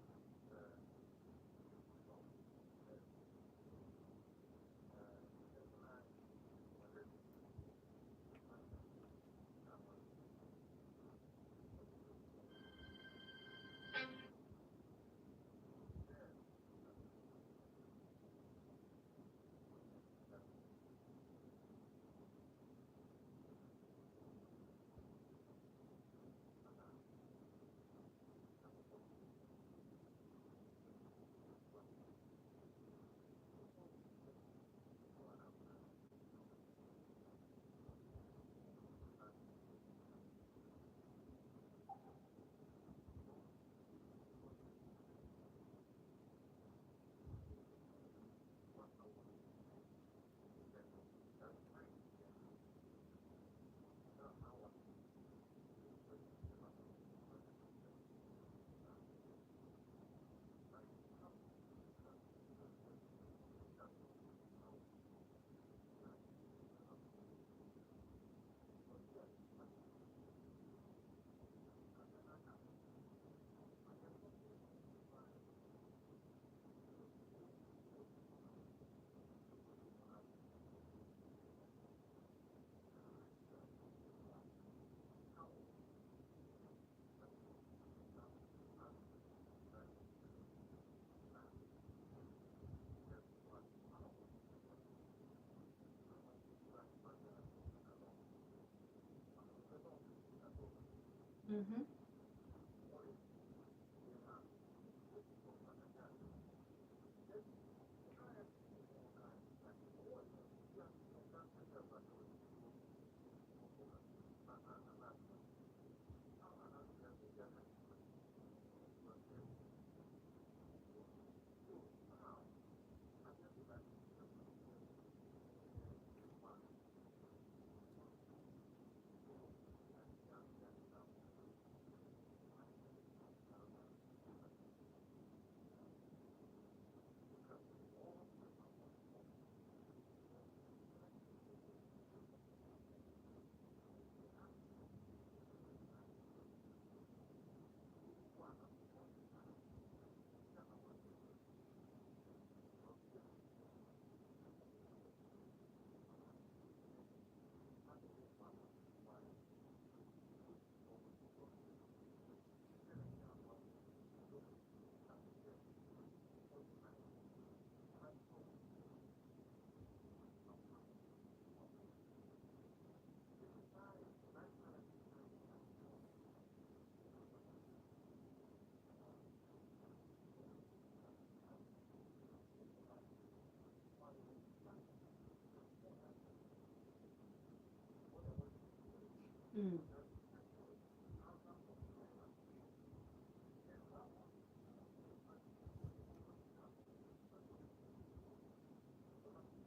Mm.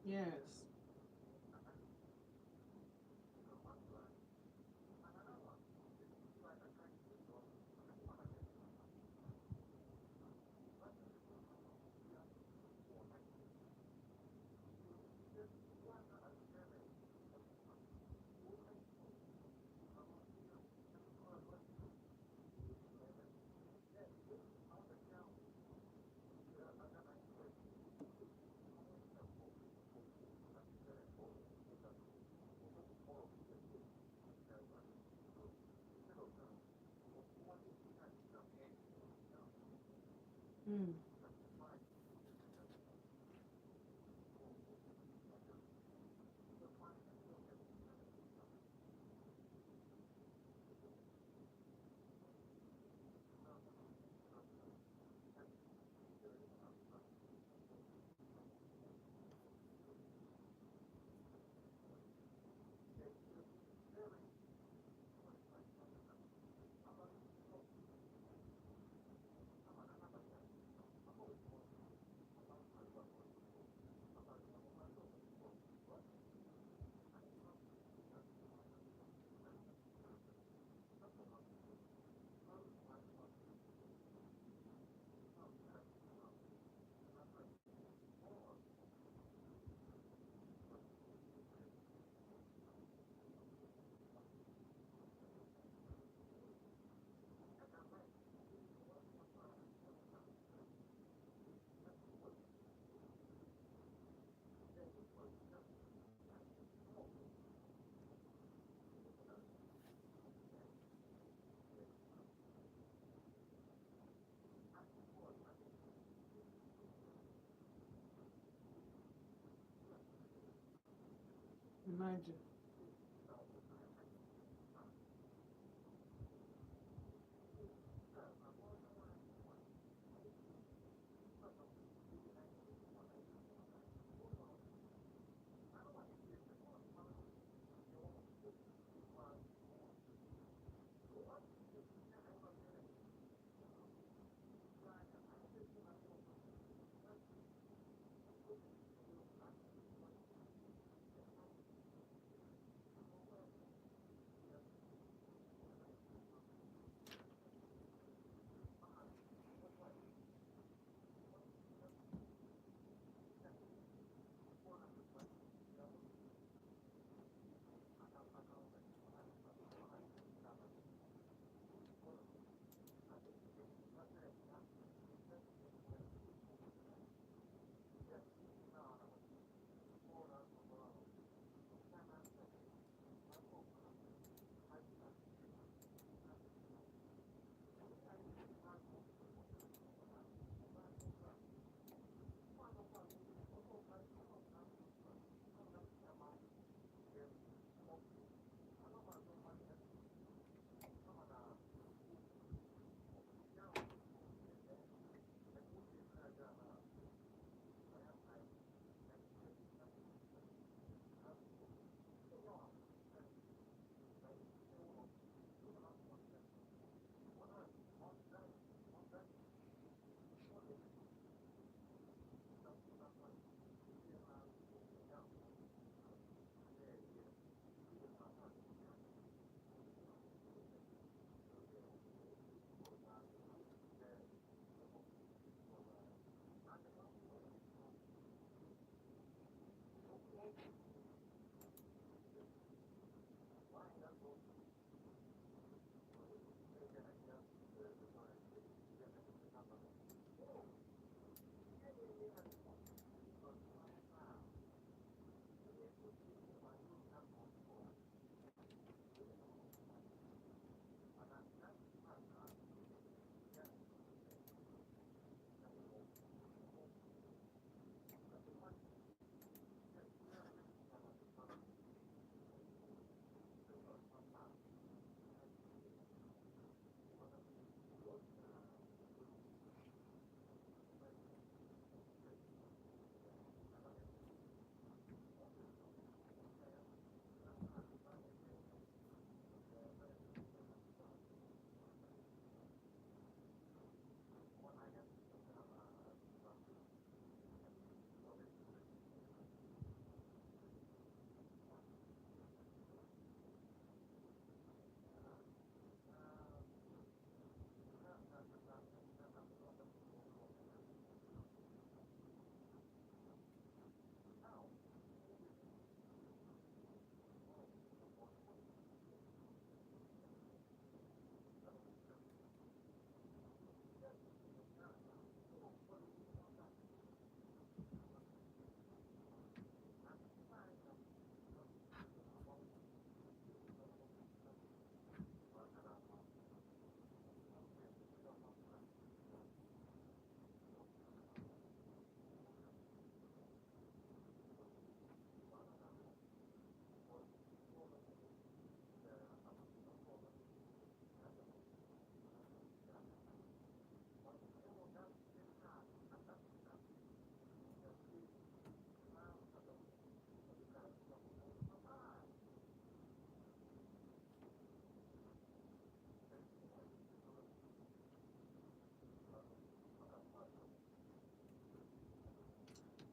Yes. Mm. Imagine.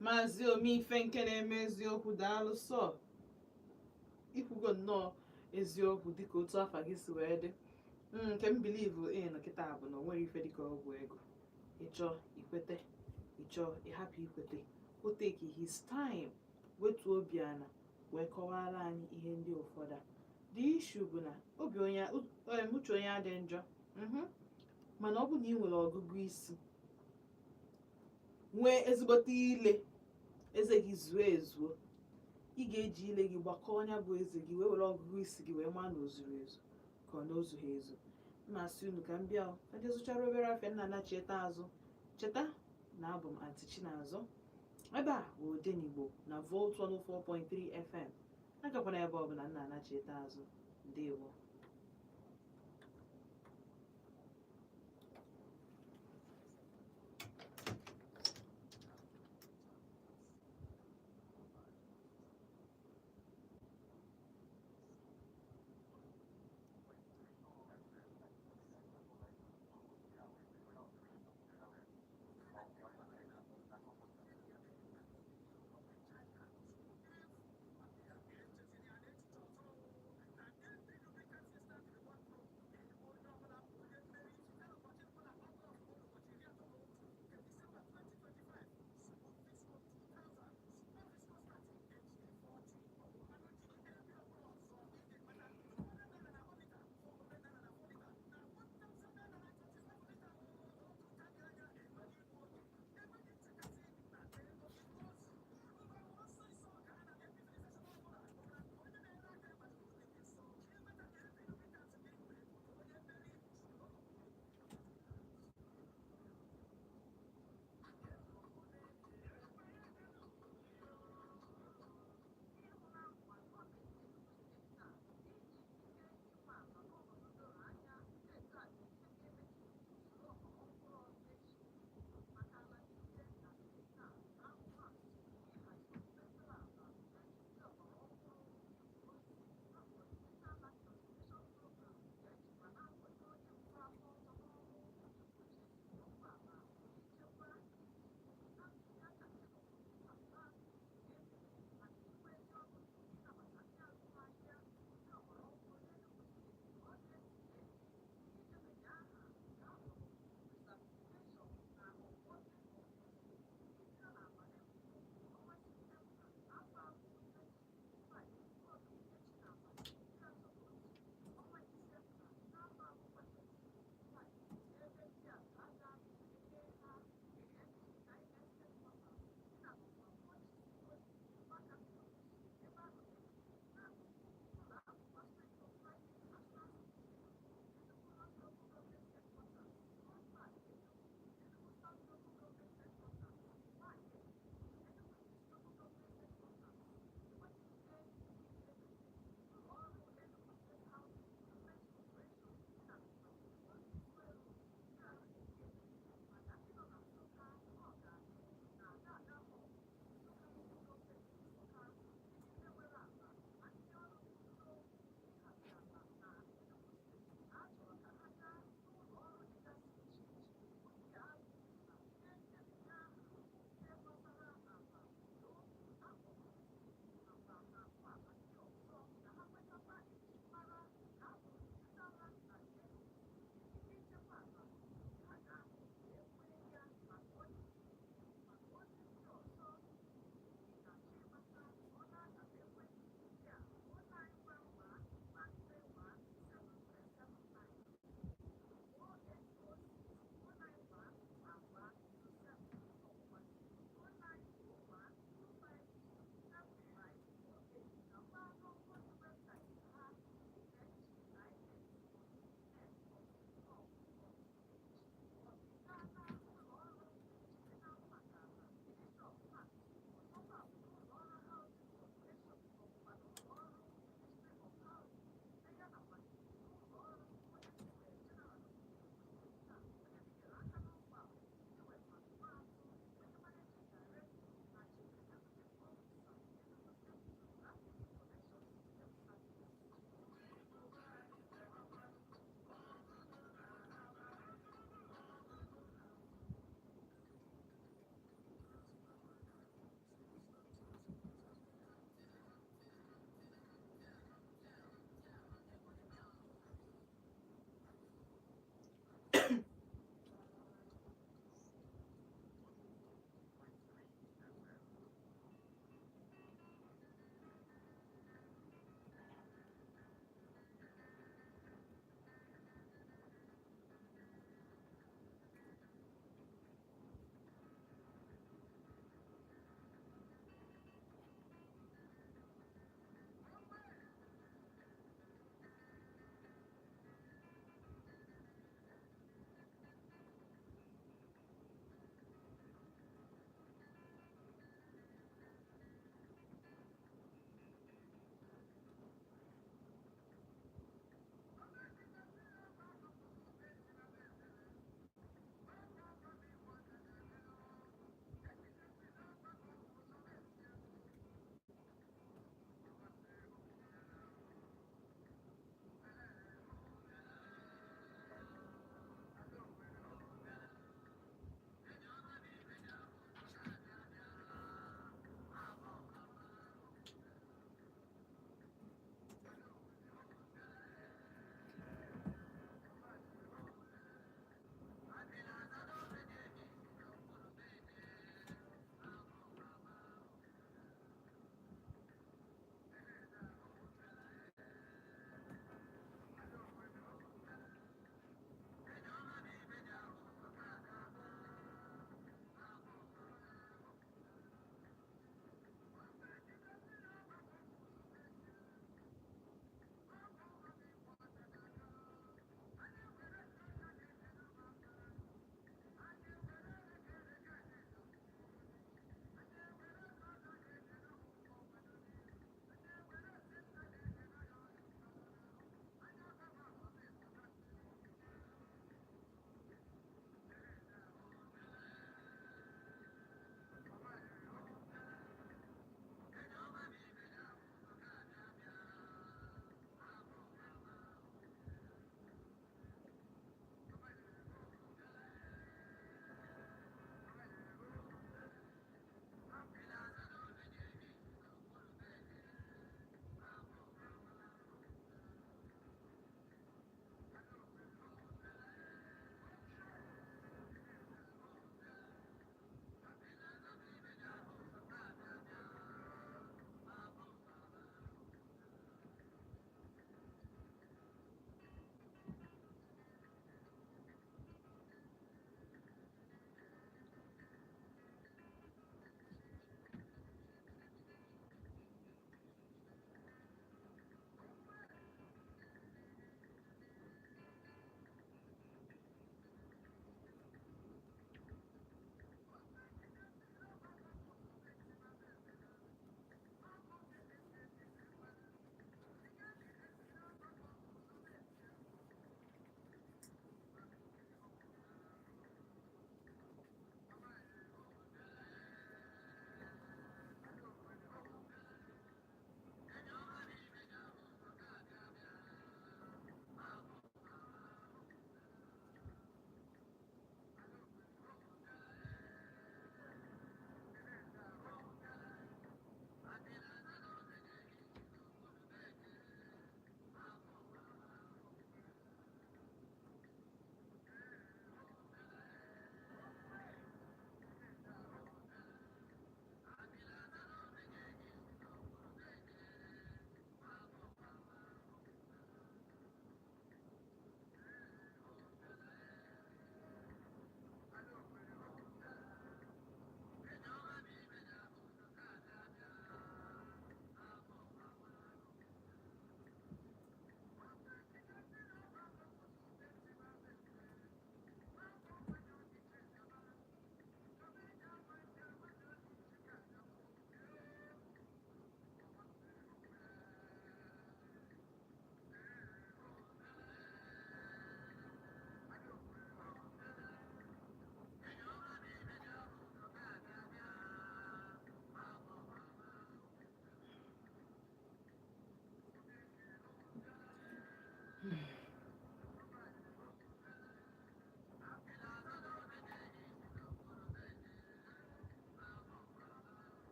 Maazị Omeife nke na-eme eziokwu, daalụ sọ. Ikwugo nnọọ eziokwu dịka otu afa gị si wee dị. Nke m believe in kịta bụ na o nwere ife dịka ọgwụ ego. Ịchọọ ikwete, ịchọọ ịhapụ ikwete. O take his time wetuo obi ana wee kọwara anyị ihe ndị ụfọdụ a. The issue bụ na obi onye uche onye adị njọ, mana ọ bụ na ị nwere ọgụgụ isi, nwee ezigbote ile, eze gị zuo ezuo, ị ga-eji ile gị gbakọọ ọnya bụ eze gị, wee were ọgụgụ isi gị wee maa na o zuru ezu ka ọ na o zughị ezu. Mma asị unu ka m bịa ka je zụchara obere afịa, nna anachieta azụ. Cheta na abụ m Aunty Chinazụ. Ebe a bụ Odenigbo na Volt 104.3 FM. Agakwana ebe ọbụla, nna anachieta azụ. Ndewo.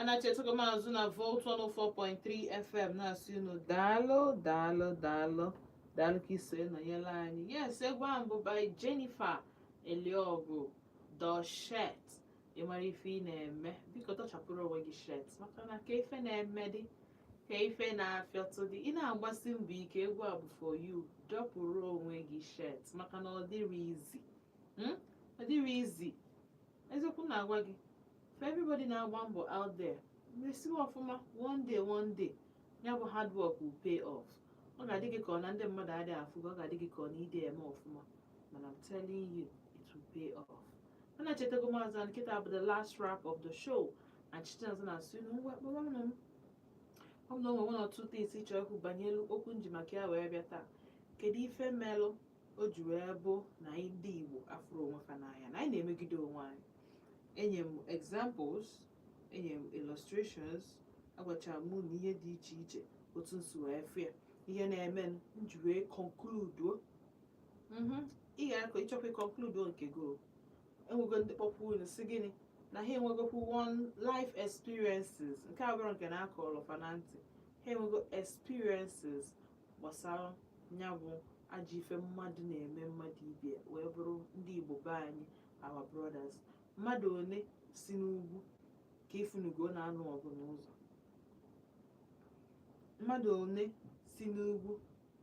Anachetago m azụ na Volt 104.3 FM na-asị unu daalụ, daalụ, daalụ, daalụ ka iso nọnyere anyị. Yes, egwu ahụ bụ by Jennifer Eliogu, Doshet. Ị mara ife ị na-eme, biko tọchapụrụ onwe gị shet, maka na ka ife na-eme dị ka ife na-afịọtụ dị. Ị na-agbasi mbọ ike, egwu a bụ for you. Dọpụrụ onwe gị shet, maka na ọ dịrị izi. Ọ dịrị izi, eziokwu m na-agwa gị. For everybody na-agba mbọ out there, mesiwe ọfụma, one day, one day, ya bụ hard work will pay off. Ọ ga-adị gị ka ọ na ndị mmadụ adịghị afụ gị, ọ ga-adị gị ka ọ na ide eme ọfụma, mana I'm telling you, it will pay off. Mana chetago maazị nkịta bụ the last wrap of the show, and Chichinazụ na-asị unu ngwa kpọrọ m. Ọ bụ na o nwere one or two things ịchọ ikwu banyere okwu nji maka ya wee bịa taa. Kedu ife melụ? O ji wee bụ na anyị ndị Igbo afụrụ onwe fa n'anya, na anyị na-emegide onwe anyị. Enye m examples, enye m illustrations, agwachara m unu ihe dị iche iche otu nsi wee fụ ya, ihe na-eme m ji wee conclude. Ị ga-akọ ịchọkwa ịconclude nke gị o. Enwego ndị kpọkwa unu si gịnị na ha enwegokwu one life experiences, nke a bụrụ nke na-akọrọ fa na ntị. Ha enwego experiences gbasara ya bụ ajọ ife mmadụ na-eme mmadụ ibe, wee bụrụ ndị Igbo be anyị, our brothers. Mmadụ one si n'ugwu ka ifunugo na-anụ ọgụ n'ụzọ? Mmadụ one si n'ugwu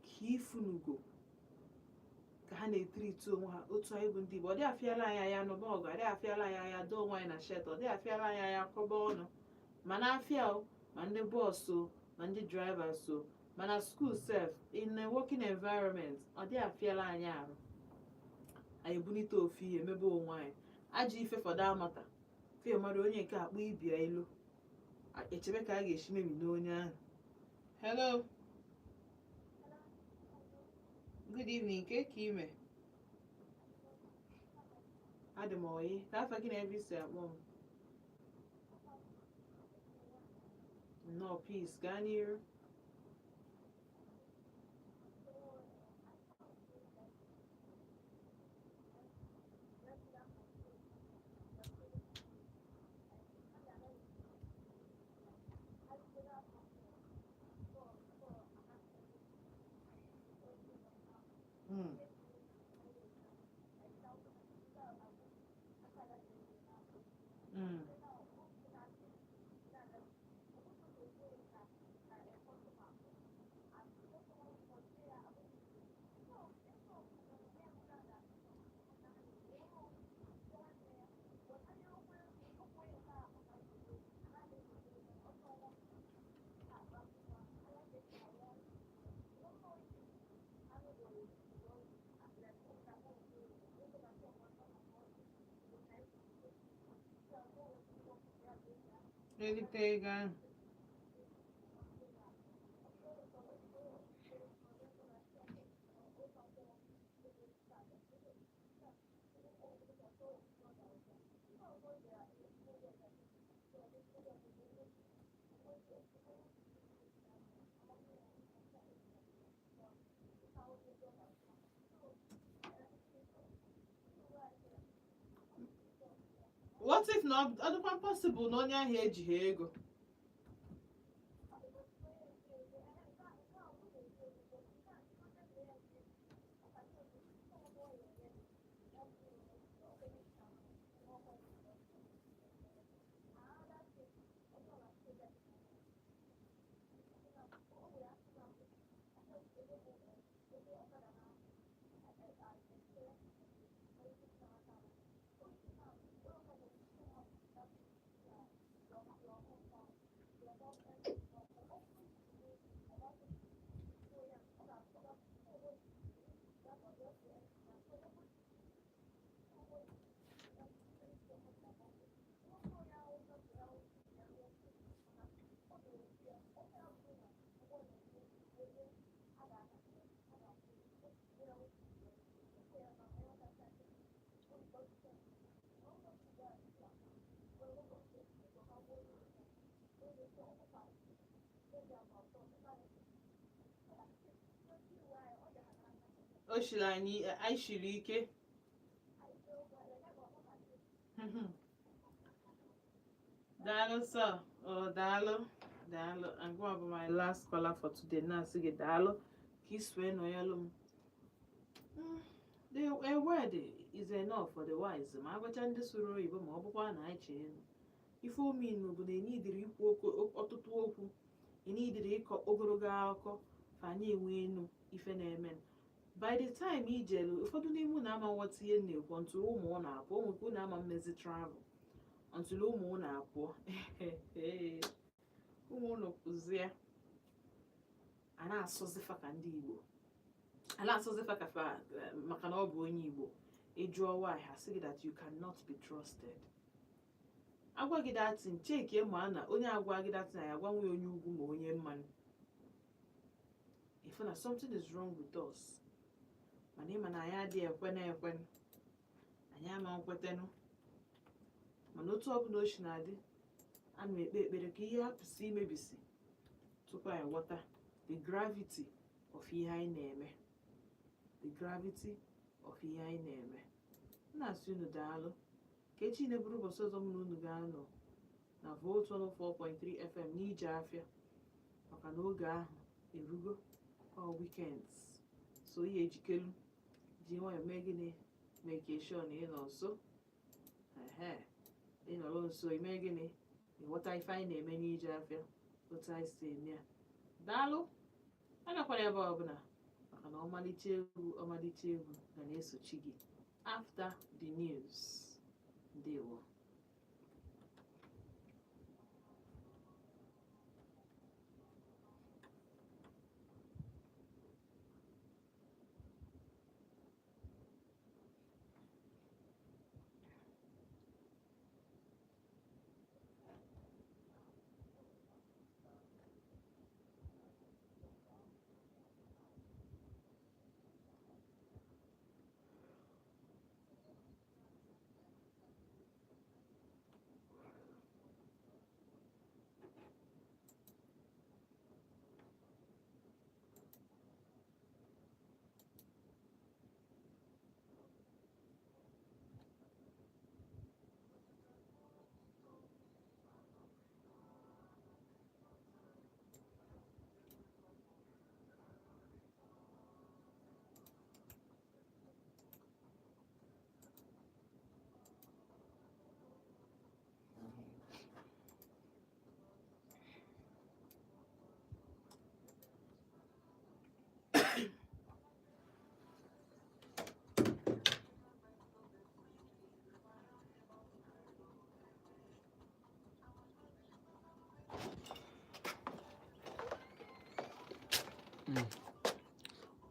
ka ifunugo ka ha na-etreat onwe ha otu anyị bụ ndị Igbo? Ọ dị afịala anyị anya nụba ọgụ, ọ dị afịala anyị anya doo onwe anyị na shet, ọ dị afịala anyị anya kọba ọnụ. Ma n'afịa o, ma ndị bus o, ma ndị drivers o, ma na school sef, in a working environment, ọ dị afịala anyị arụ anyị ebunite ofu ihe mebe onwe anyị ajọ ife. For that matter, fe mmadụ onye nke akpọ ibia ilu echebe ka a ga-esi memi n'onye ahụ. Hello, good evening. Ke ka ime? Adị m oyi. Ka afa gị na ebe isi akpọ m? Nnọọ, Peace, gaa n'iru. Erite ego ahụ. What if na ọ dịkwa possible na onye ahụ ejighị ego? O shiri anyị, anyị shiri ike. Daalụ sọ o, daalụ, daalụ. Agwa bụ my last caller for today. Na-asị gị daalụ ka ị sue nọnyelụ m. A word is enough for the wise. Ma agwacha ndị sụrụ oyibo, ma ọ bụkwa na anyị chee ife ominu bụ na enidiri ikwu ọtụtụ okwu, enidiri ịkọ ogologo akụkọ fa anyị enwe enu ife na-eme. By the time ijelu, ụfọdụ n'ime unu ama nghọta ihe m na-ekwu ntụrụ ụmụ ụnụ apụọ. O nwekwa unu ama mmezi travel ntụrụ ụmụ ụnụ apụọ, ụmụ ụnụ pụzie, a na-asụzi fa ka ndị Igbo, a na-asụzi fa ka fa, maka na ọ bụ onye Igbo. Ị jụọ why, ha sị gị that you cannot be trusted. Agwa gị that thing, chekie ma na onye agwa gị that thing ya agwa nwe onye ugwu ma onye mmanụ. Ife na something is wrong with us. Mana ịma na anyị adịghị ekwe na ekwe, anyị ama nkwetenụ. Mana otu ọbụla o si na-adị, ana m ekpe ekpere ka ihe hapụsị imebisi tupu anyị ghọta the gravity of ihe anyị na-eme, the gravity of ihe anyị na-eme. M na-asị unu daalụ. Ka echi na-eburu ụbọchị ọzọ mụ na unu ga-anọ na Volt 104.3 FM n'ije afịa, maka na oge ahụ erugo. Ọ weekends, so ihe ejikelu ji nwayọọ mee gịnị? Make sure na ị nọ nso. Ehe, ị nọrọ nso, ime gịnị? Ịghọta ife anyị na-eme n'ije afịa, otu anyị si eme ya. Daalụ, agakwala ebe ọbụla, maka na ọmalịcha egwu, ọmalịcha egwu ga na-esochi gị after the news. Ndewo.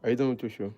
Are you done with your show?